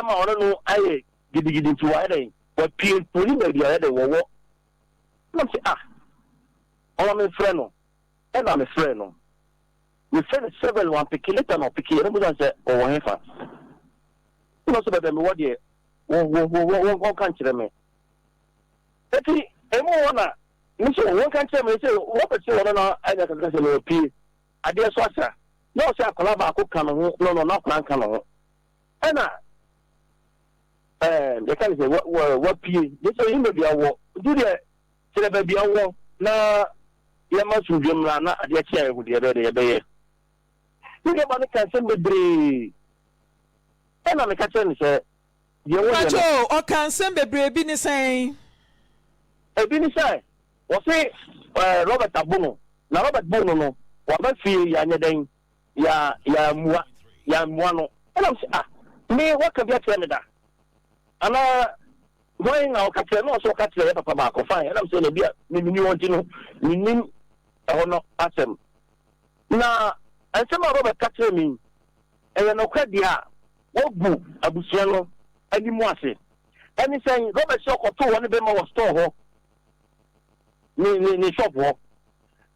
ma ɔne no ayɛ gidigidi nti wayɛ dɛn, wapue nti ɔnim baabi a ɔyɛ dɛn wɔwɔ. Ɛna mese ah, ɔma memfrɛ no, ɛna mefrɛɛ no. Mefrɛ no severally wampeke, later na ɔpeke, ɛna mebisa no sɛ ɔwɔ hefa? Ɛna ɔsɛ baabi a mewɔ deɛ wɔnka nkyerɛ me. Eti emu hɔ na me sɛ wɔnka nkyerɛ me sɛ wɔpɛ sɛ wɔn na anya kakra sɛ na wɔpie adeɛ so asa na ɔsɛ akwadaa baako ka ne ho no no na akwadaa nka ne ho ɛna ɛɛ yɛka ne sɛ wɔ wapie ne sɛ ɔyɛ baabi a wɔ nti deɛ Kyerɛ baabi a wowɔ na yɛmma asomdwoeɛ mmra na adeɛ kye a yɛahu deɛ yɛbɛyɛ deɛ yɛbɛyɛ. Me nuabaa no kaa nsɛm bebree ɛna meka kyerɛɛ no sɛ deɛ woyɛ no. Mpakyɛ o, ɔkaa nsɛm bebree bi ne sɛn? Ebi ne sɛ, wɔse Robert abo no, na Robert boo no no, waba fie yɛanyɛ dɛn? Yɛ yɛammua, yɛammua no. Ɛna mese ah, me woaka bi akyerɛ me da? Anaa Hwan na ɔka kyerɛ? Na ɔsɛ ɔka kyerɛ yɛ papa baako. Fine, ɛnam sɛ na bi a me menni hɔ nti no, mennim ɛhɔ no asɛm. Na nsɛm a Robert ka kyerɛɛ me yi, ɛyɛ nokorɛ deɛ a, wɔagu abusua no anim ase. Ɛne sɛn? Robert sɛ ɔkɔtoo wɔne bɛrima wɔ store hɔ, ne, ne, ne shop hɔ.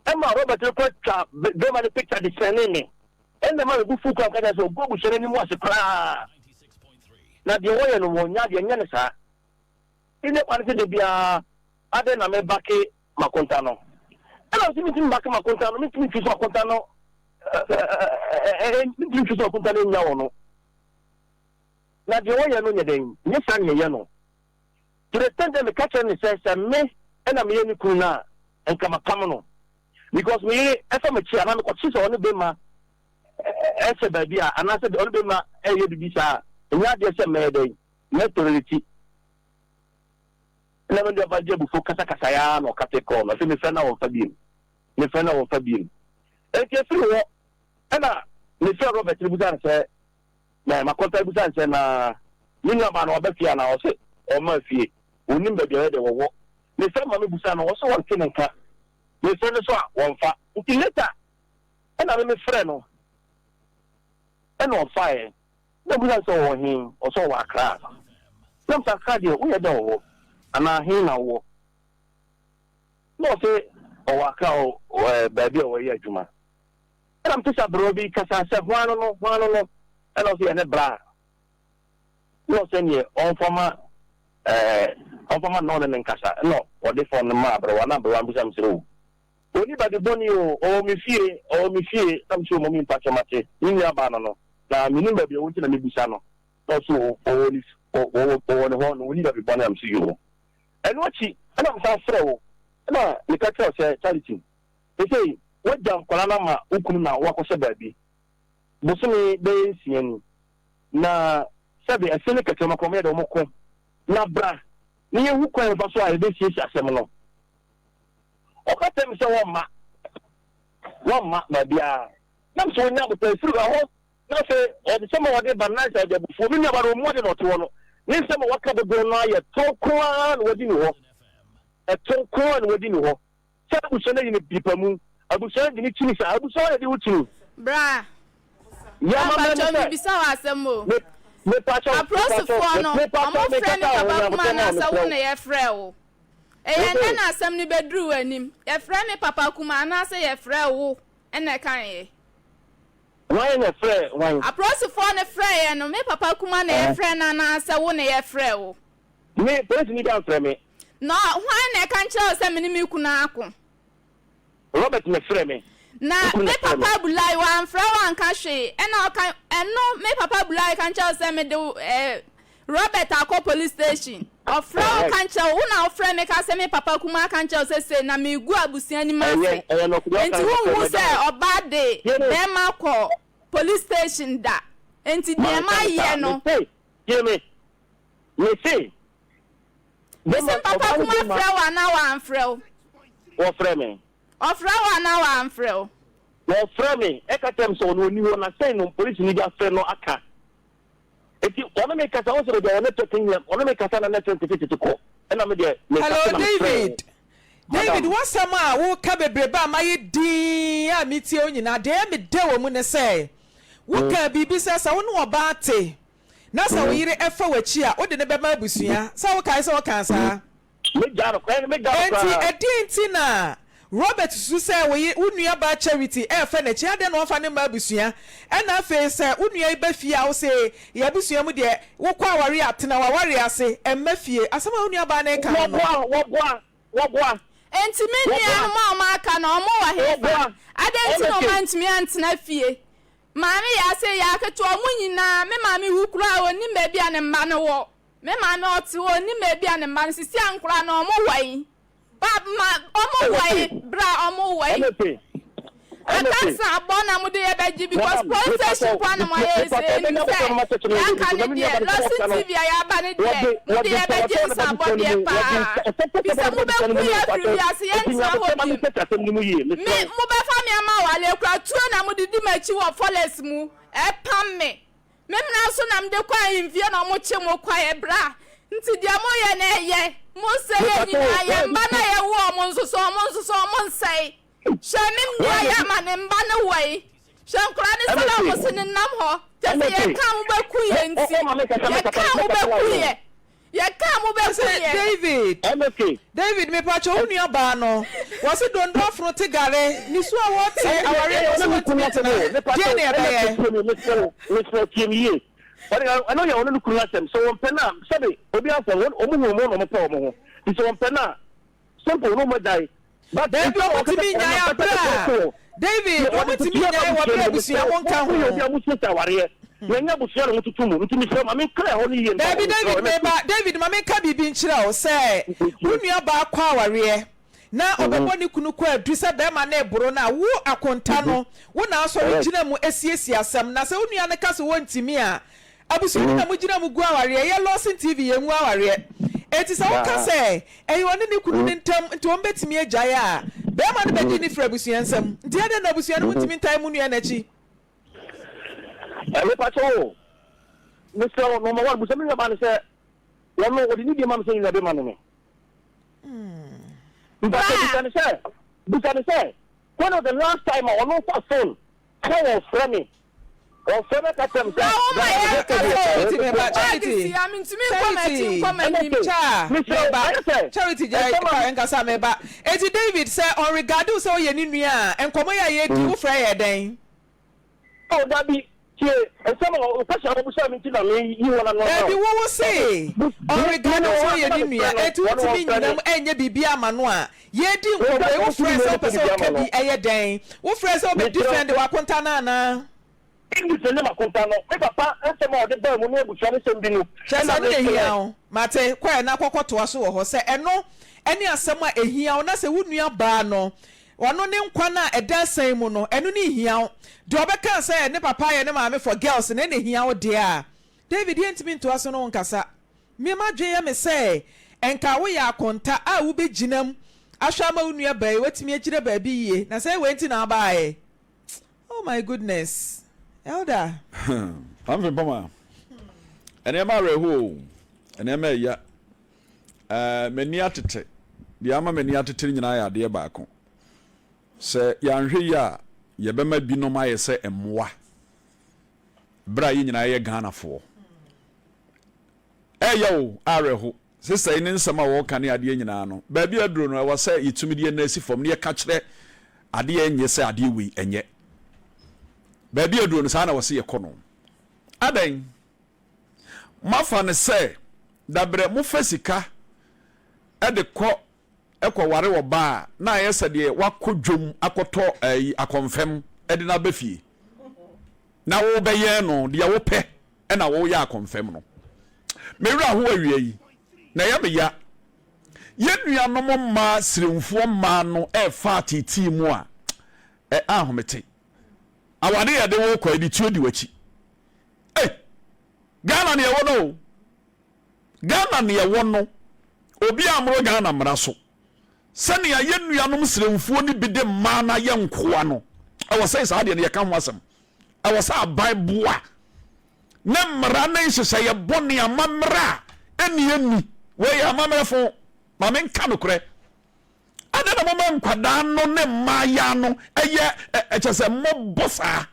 Ɛma Robert no kora twa bɛrima no picture de sɛnee me. Ɛnna ɛma me bo fuu koraa, meka kyerɛɛ no sɛ ɔgu abusua no anim ase koraa. Na deɛ wɔyɛ no wɔnnya adeɛ nyɛ no saa. Nti ne kwan sɛ da biara adɛn na mebake m'akonta no. Ɛna mese mentumi mbake m'akonta no, mentumi ntwi so akonta no, mentumi ntwi so akonta no nnya wɔ no. Na deɛ wɔyɛ no nyɛ dɛn, nyɛ saa na yɛyɛ no. To the extent dɛ meka kyerɛ no sɛ sɛ me ɛna meyɛ ne kunu no a, nka mapam no. Because me yere ɛfa m'akyi a, na mekɔkye sɛ ɔne bɛma. ɛhyɛ baabi a, anaasɛ ɔne bɛrima ɛyɛ biribi saa a, ɛnyɛ adeɛ sɛ mɛyɛ dɛn, mɛtɔrɛlɛti. Ɛna me nuabaa de abufuo kasakasaeɛ ara na ɔkate kɔɔ no. Afei mefrɛ no a ɔmfa biom. Mefrɛ no a ɔmfa biom. Enti ɛfiri hɔ ɛna mefrɛ Robert no bisa no sɛ, na makɔnta bisa no sɛ na me nuabaa no waba fie anaa? Ɔse ɔmmaa fie. Ɔnnim baabi a ɔyɛ dɛ wɔwɔ. Mefrɛ ma mebusa no, ɔse ɔnte ne nka. Mefrɛ no nso a wɔmfa. Nti later ɛna me mefrɛ no ɛna ɔfaeɛ. Na mebisa no sɛ ɔwɔ he? Ɔse ɔwɔ Accra. Na mese Accra deɛ woyɛ dɛn wɔ hɔ? Anaa he na wowɔ? Na ɔse ɔwɔ Accra hɔ baabi a ɔyɛ adwuma. Ɛna mete sɛ aberewa bi kasa sɛ hwan no no, hwan no no? Ɛna ɔse yɛ ne bra. Na ɔse neɛ ɔmfa ma ɛɛ ɔmfa ma na ɔne no nkasa. Ɛna ɔde phone no maa aberewa na aberewa no bisa me sɛ oh Ɔnni baabi bɔne o, ɔwɔ me fie, ɔwɔ me fie. Na mese, o mummy mpakyɛ mate, me nua baa no no, na mennim baabi a ɔwɔ nti na mebisa no. Na ɔse o, ɔwɔ ne ɔwɔ ɔwɔ ne hɔ, na ɔnni baabi bɔne a mese yoo. Ɛno akyi ɛna mesan frɛ wo, ɛna meka kyerɛ wo sɛ Charity, seesei woagya nkwadaa no ama wo kunu na woakɔhyɛ baabi, bosome bɛyɛ nsia ni, na sɛbe ɛse ne kɛtrɛma koraa wɔyɛ dɛ wɔko, na bra na yɛnhu kwan a yɛbɛfa so a yɛbɛsiesie asɛm no. Ɔka kyerɛɛ me sɛ wɔmma, wɔmma baabiara. Na mesɛ wɔnya abotare firi ɛhɔ. Na afei ɔde nsɛm a ɔde ba no, na ayɛ sɛ ɔde abufuo. Me nuabaa no, ɔmmu ade na ɔte hɔ no, ne nsɛm a waka dodoɔ no ara yɛ to nko ara na wadi ne hɔ. Ɛto nko ara na wadi ne hɔ. Sɛ abusua no ayi no nipa mu, abusua no de ne kyini saa, abusua na ɛde wo kyini. Bra. Yɛ Bra amammerɛ ne mpakyɛw sɛ, mebisa wo asɛm o. me, mepakyɛw, mepakyɛw, Apolisifoɔ no, mepakyɛw, ɔmo frɛ me mekasa o, papa kuma Onyankopɔn ma wo, anaasɛ mesrɛ wo wo. na yɛfrɛɛ wo? Ɛyɛ nnɛ na asɛm no bɛduruu w'anim. Yɛfrɛ me papa kumaa anaasɛ yɛfrɛɛ wo na ɛkaeɛ? Hwan na ɛfrɛɛ hwan? Apolisifoɔ no frɛeɛ no, me papa kumaa na yɛfrɛɛ no anaasɛ wo na yɛfrɛɛ wo? Me, polisini bi amfrɛ me. Na hwan na ɛka nkyerɛɛ wo sɛ me ne me kunu ako? Robert na ɛfrɛɛ me. Na Wo kunu me na ɛfrɛɛ me. papa Bulai, wamfrɛ wo anka hwee. Ɛna ɔka, ɛno me papa Bulai ka nkyerɛ wo sɛ mede wo, eh, Robert akɔ police station. Ɔfrɛ wo Correct. ka nkyerɛ wo, wo na wofrɛ me ka sɛ me papa kumaa ka nkyerɛ wo sɛ sei na megu abusua anim ase. Ɛyɛ, ɛyɛ nɔkorɛ, ɔka Enti nɔkorɛ, wonhu meda sɛ hɔ. ɔbaa de Tie me. bɛɛma kɔ police station da. Enti deɛ Manka no saa. mayɛ no. Mese, tie me. Mese, Mese bɛma, papa ɔbaa ne kumaa bɛma. frɛ wo anaa wamfrɛ wo? Wɔfrɛ me. Ɔfrɛ wo anaa wamfrɛ wo? Wɔfrɛ me, ɛka kyerɛ me sɛ ɔno ɔnni hɔ na sɛn no polisini bi afrɛ no aka. Enti ɔne me kasa, wohu sɛ baabi a ɔne tɔ te hia, ɔne me kasa na network tete tete kɔ, ɛna me deɛ me Hello kasa na me frɛ wo. David, David Madam. w'asɛm a woka bebrebe a mayɛ dinn a metie wo nyinaa deɛ ɛyɛ me dɛ wɔ mu ne sɛ wokaa biribi sɛ sɛ wo ne ɔbaa te na sɛ wo yere fa w'akyi a wode no bɛma abusua sɛ wokae sɛ wokaa saa? Megyaa no koraa, ɛne megyaa no Enti koraa. ɛdeɛn nti na Robert susu sɛ wo yere, wo nuabaa Charity refa n'akyi? Adɛn na ɔmfa no mma abusua? Ɛnna afei sɛ wo nua yi ba fie a, wose, Yɛn abusua mu deɛ, wokɔ awareɛ a, tena w'awareɛ ase, mma fie. Asɛm a wo nuabaa no reka no no. Wɔboa, wɔboa, wɔboa. Enti me Wɔboa. nuanom a wɔaka no, wɔwɔ hefa? Wɔboa. Adɛn nti na MK. wɔantumi antena fie? Maame Yaa se, Yaa ketewa, wɔn nyinaa, me maame wu koraa a, ɔnnim baabi a ne mma no wɔ. Me maame ɔte hɔ ɔnnim baabi a ne mma no sisi a nkwadaa no ɔmo wɔ yi ba ma ɔmo wɔ yi bra ɔmo wɔ yi akansa abɔ na mo de yɛ bɛ gye because police station po na mo ayɛ ese enim sɛ yaka ne deɛ lɔsin tv a yaba ne deɛ mo de yɛ bɛ gye nsa abɔ deɛ paa fisɛ mo bɛ ku yɛ afiri wiase yɛ ntena hɔ bi me mo bɛ fa mi ama wale kura tuo na mo de di m'akyi wɔ forest mu ɛpam me. Me mmara so na mede kɔ ahemfie na wɔkye mo kɔe bra. Nti deɛ moyɛ no ɛyɛ. Monsɛe yɛn nyinaa, yɛn mma no a yɛwo wɔn nso so, wɔn nso so wɔnsɛe. Hwɛ me nua yi ama ne mma no wɔ yi. Hwɛ nkwadaa no sɛdeɛ wɔn se nenam hɔ. Kyɛ sɛ yɛka a mobɛku yɛn nti. Yɛka a mobɛku yɛn. Yɛka a mobɛku Ɔse yɛn. David David mepakyɛ wo nua baa no wɔse dondo afono te gare ne su a wɔte awareɛ no ɔse wɔntumi ntena deɛn na ɛbɛyɛ. Mesrɛ tie me yie ɛno yɛ ɔne ne kunu asɛm sɛ wɔmpɛ no a sɛbe obi asɛm wɔn hu wɔn na wɔpɛ wɔn ho nti sɛ wɔmpɛ no a Simple no mo gyae. But Dabi nti ɔmo ɔkasa tumi nyae ɔno abrɛ ɔkasa a kɔ David Deɛ ɔmo ɔde tumi tutu nyae wɔ brɛ abusua no abusua mesrɛ mo nka wo woyɛ obi ho. a mo siesie awareɛ na ɛnyɛ abusua na mo tutu mu nti mesrɛ wo ma me nkra ɛhɔ no yie mpa Dabi wo mesrɛ David wo meba ɛmɛto David ma menka biribi nkyerɛ wo sɛ wo nua baa kɔ awareɛ. na ɔbɛbɔ ne kunu kwaadu sɛ bɛrima no reboro no a, wo akonta no, wo na asɔre gyina mu asiesie asɛm. Na sɛ wo nua no ka sɛ wɔntumi a, abusua no na mogyina mu gu awareɛ. Yɛ Lawson TV, yɛngu awareɛ. Enti sɛ woka sɛ ɛyɛ ɔne ne kunu no ntam nti wɔbɛtumi agyae a, bɛrima no bɛgye no firi abusua nsam. Nti adɛn na abusua no montumi ntae mo nua no akyi? Mepakyɛw o, mesrɛ wo, number one, bisa me nuabaa no sɛ wɔno wɔde ne die ma me sɛ ne nuabɛma no no. Mpakyɛw bisa no sɛ, bisa no sɛ, when was the last time a ɔno fa phone sɛ wɔfrɛ me, wɔfrɛ me ka kyerɛ me sɛ, Bra wo ma yɛn kasa o. Charity meba, Bag Charity, si ha mentumi nkɔ m'akyi Charity, nkɔ m'anim. Cha, Mesrɛ wo, meba, ayɛ sɛ Charity gyae nsɛm a ka nkasa meba. Enti David sɛ ɔnregard wo sɛ woyɛ ne nua a, nkɔmmɔ yi a yɛredi, wofrɛ yɛ dɛn? Oh, dabi, tie, nsɛm a question a wobisaa me nti na meyi wɔn ano ama Dabi, wo. wo wo se Bu, ɔn me, me regard ne wo sɛ wɔn woyɛ asɛm a ne mefrɛ nua, no, enti wɔne wontumi wɔn frɛ nnyina me. mu ɛnyɛ biribiara ama no a, yɛredi Menka nkɔmmɔ yi, sɛ wo wontumi frɛɛ mmue sɛ me wopɛ sɛ biribi woka ama bi no. ɛyɛ dɛn? Wo frɛɛ sɛ wobɛ Mesrɛ wo, defend w'akonta no anaa? English ne m'akonta no, me papa nsɛm a ɔde baa mu ne abusua no sɛm bi no Kyerɛ sɛ na ɛno na mekyerɛ. ehia wo. Mate, kɔ ɛ na kɔkɔtoa so wɔ hɔ. Sɛ ɛno ne asɛm a ehia wo na sɛ wo nua baa no, ɔno ne nkwa no a ɛda asiane mu no, ɛno ne nhia wo. Deɛ ɔbɛka sɛ ne papa ayɛ ne maame for girls no, ɛna ehia wo deɛ a, David yɛntumi ntoa so ne wo nkasa. Me m'adwene yɛ me sɛ nka woyɛ akonta a wobɛgyina mu ahwɛ ama wo nua baa yi watumi agyina baabi yie, na sɛ wei nti na wobaeɛ. Oh my goodness Elder. Humphrey Mpoma, nneɛma awerɛhoɔ o, nneɛma ɛya. Ɛɛ m'ani atete, deɛ ama m'ani atete no nyinaa yɛ adeɛ baako. Sɛ yɛanhwɛ yie a, yɛbɛma binom ayɛ sɛ mmoa berɛ a yɛn nyinaa yɛ Ghanafoɔ. Ɛyɛ o, awerɛho. Sista yi ne nsɛm a wɔka ne adeɛ nyinaa no, baabi a aduro no, ɛwɔ sɛ yɛtumi de yɛn nan si fam na yɛka kyerɛ adeɛ a ɛnyɛ sɛ adeɛ wei ɛnyɛ. Baabi a aduro no, saa na ɛwɔ sɛ yɛkɔ no. Adɛn? Moafa no sɛ dabrɛ mofa sika de kɔ kɔware ɔbaa a, na ayɛ sɛ deɛ wakɔ dwom akɔtɔ ayi akɔmfɛm de no aba fie na wobɛyɛn no deɛ wopɛ na woyɛ akɔmfɛm no. Me werɛ aho awia yi, na ɛyɛ me ya. Yɛn nuanom mmaa siremfoɔ mmaa no ɛrefa ateetee mu a, ɛ ahomete. Awade yɛde wo kɔ, yɛde tuo di w'akyi. Ei, Ghana ne ɛwɔ no o. Ghana ne ɛwɔ no, obi ammoro Ghana mmara so. Sɛnea yɛn nuanom sremfoɔ no bi de mmaa no ayɛ nkoa no, ɛwɔ sɛ saa deɛ no yɛka ho asɛm. Ɛwɔ sɛ aban boa ne mmara ne nhyehyɛeɛ bɔne amammerɛ a ɛnni ɛnni. Wei yɛ amammerɛ fo. Ma menka nokorɛ. Adɛn na moma nkwadaa no ne mmaayaa no ɛyɛ ɛkyɛ sɛ mmɔbɔ saa?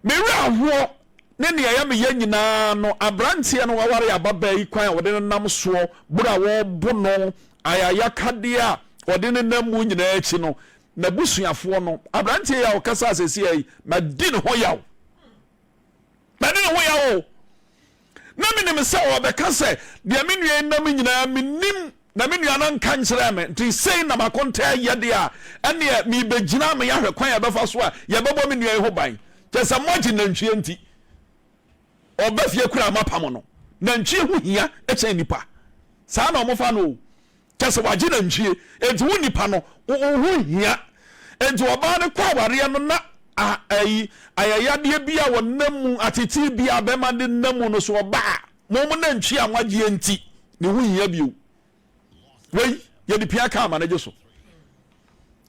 Me werɛ ahoɔ ne nea ɛyɛ me ya nyinaa no, aberanteɛ no waware ababaa yi kwan a wɔde no nam soɔ, boro a wɔrebo no, ayayakadeɛ a wɔde no nam mu nyinaa akyi no, n'abusuafoɔ no, aberanteɛ yi a ɔkasa seesei yi, madi ne ho yaw. Madi ne ho yaw o. Na menim sɛ ɔbɛka sɛ, deɛ me nua yi nam nyinaa menim na me nua no anka nkyerɛɛ me, nti sei na m'akontaa yɛ deɛ a, ɛnneɛ merebɛgyina ama yɛahwɛ kwan a yɛbɛfa so a yɛbɛbɔ me nua yi ho ban. Kyerɛ sɛ moagye nantwie nti, ɔba fie koraa moapamo no. Nantwie ho hia kyɛn nipa. Saa na wɔfa no o. Kyerɛ sɛ wagye nantwie, enti wo nipa no, wo ho nhia. Enti ɔbaa no kɔ awareɛ no na ayi ayayadeɛ bi a wɔnam mu, atetee bi a bɛrima de nam mu no so ɔba a, mo mo nantwie a moagyeɛ nti, ne ho nhia bio. Wei, yɛde pia kaa ma no gye so.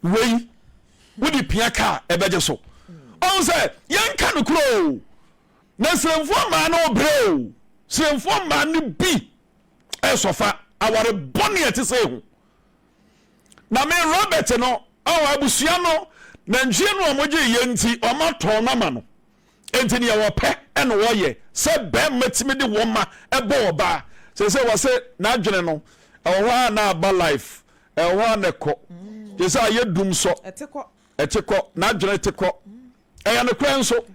Wei, wode pia kaa ɛbɛgye so. Ɔhu sɛ, yɛnka no korɔ o, na sremfoɔ mmaa no brɛ o, sremfoɔ mmaa no bi ɛsɔfa aware bɔne a ɛte sɛ ho. Na me Robert no, ɔwɔ abusua no, nantwie no a wɔgye yɛ nti, wɔatɔn no ama no. Enti nea wɔpɛ na wɔyɛ sɛ bɛrima tumi de wɔn ma ɛbɔ ɔbaa. Sɛ sɛ wɔsɛ n'adwene no, ɛwɔ hɔ a na aba life, ɛwɔ hɔ a na ɛkɔ. Kyerɛ sɛ ayɛ dum sɔ. Ɛte kɔ, n'adwene te kɔ. Ɛyɛ nokorɛ nso.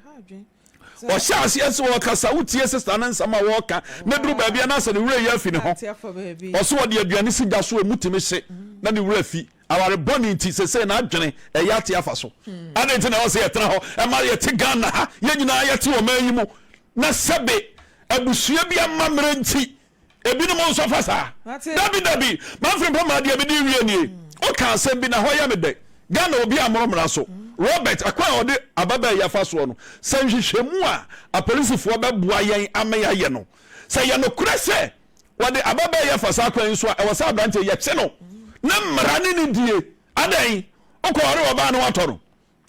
Ɔhyɛ aseɛ sɛ ɔrekasa, wotie sista no nsɛm a wɔreka, na duru baabi a na asɛ ne werɛ yɛ afi ne ho. Ɔsɛ ɔde aduane si gya so a emu tumi hye na ne werɛ afi. Aware bɔne nti, sesei n'adwene ɛyɛ ate afa so. Adɛn nti na ɛwɔ sɛ yɛtena hɔ ɛma yɛte Ghana ha, yɛn nyinaa yɛte ɔman yi mu, na sɛbe abusua bi amammerɛ nti? Ebinom nso fa saa. Dabi dabi, Manfred Mpɔmaa deɛ mede rewie nie. Woka asɛm bi na hɔ yɛ me dɛ. Ghana obi ammoro mmara so. Robert, ɛkwan a ɔde ababaa yi afa soɔ no, sɛ nhwehwɛmu a apolisifoɔ bɛboa yɛn ama yɛayɛ no, sɛ ɛyɛ nokorɛ sɛ wɔde ababaa yi afa saa kwan yi so a, ɛwɔ sɛ aberanteɛ yi yɛkye no na mmara ne no die. Adɛn? Wokɔware ɔbaa na woatɔ no?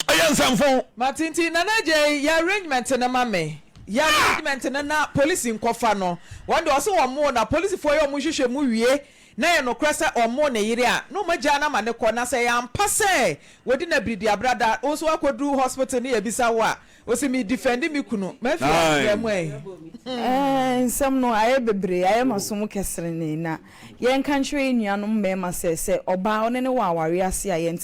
Ɛyɛ nsɛmfo. Mate nti Nana Adjei yɛ arrangement no ma me yɛ arrangement no na police nkɔfa no wɔn deɛ ɔse wɔn na polisifoɔ yɛ wɔn nhwehwɛmu wie na ɛyɛ nokorɛ sɛ wɔn ne yere a na wɔn agyaa no ama no kɔ na sɛ ɛyɛ ampa sɛ wɔdi no abiridiabrada wo nso woakɔduru hospital ne yɛbisa wo a ɔse me defend me kunu mafi asetra mu ɛ. Ɛɛ nsɛm no ayɛ bebree ayɛ masom kɛserenee na yɛnka nkyerɛ yɛn nuanom mmarima sɛ sɛ ɔbaa ɔne no wɔ awareɛ ase a yɛn.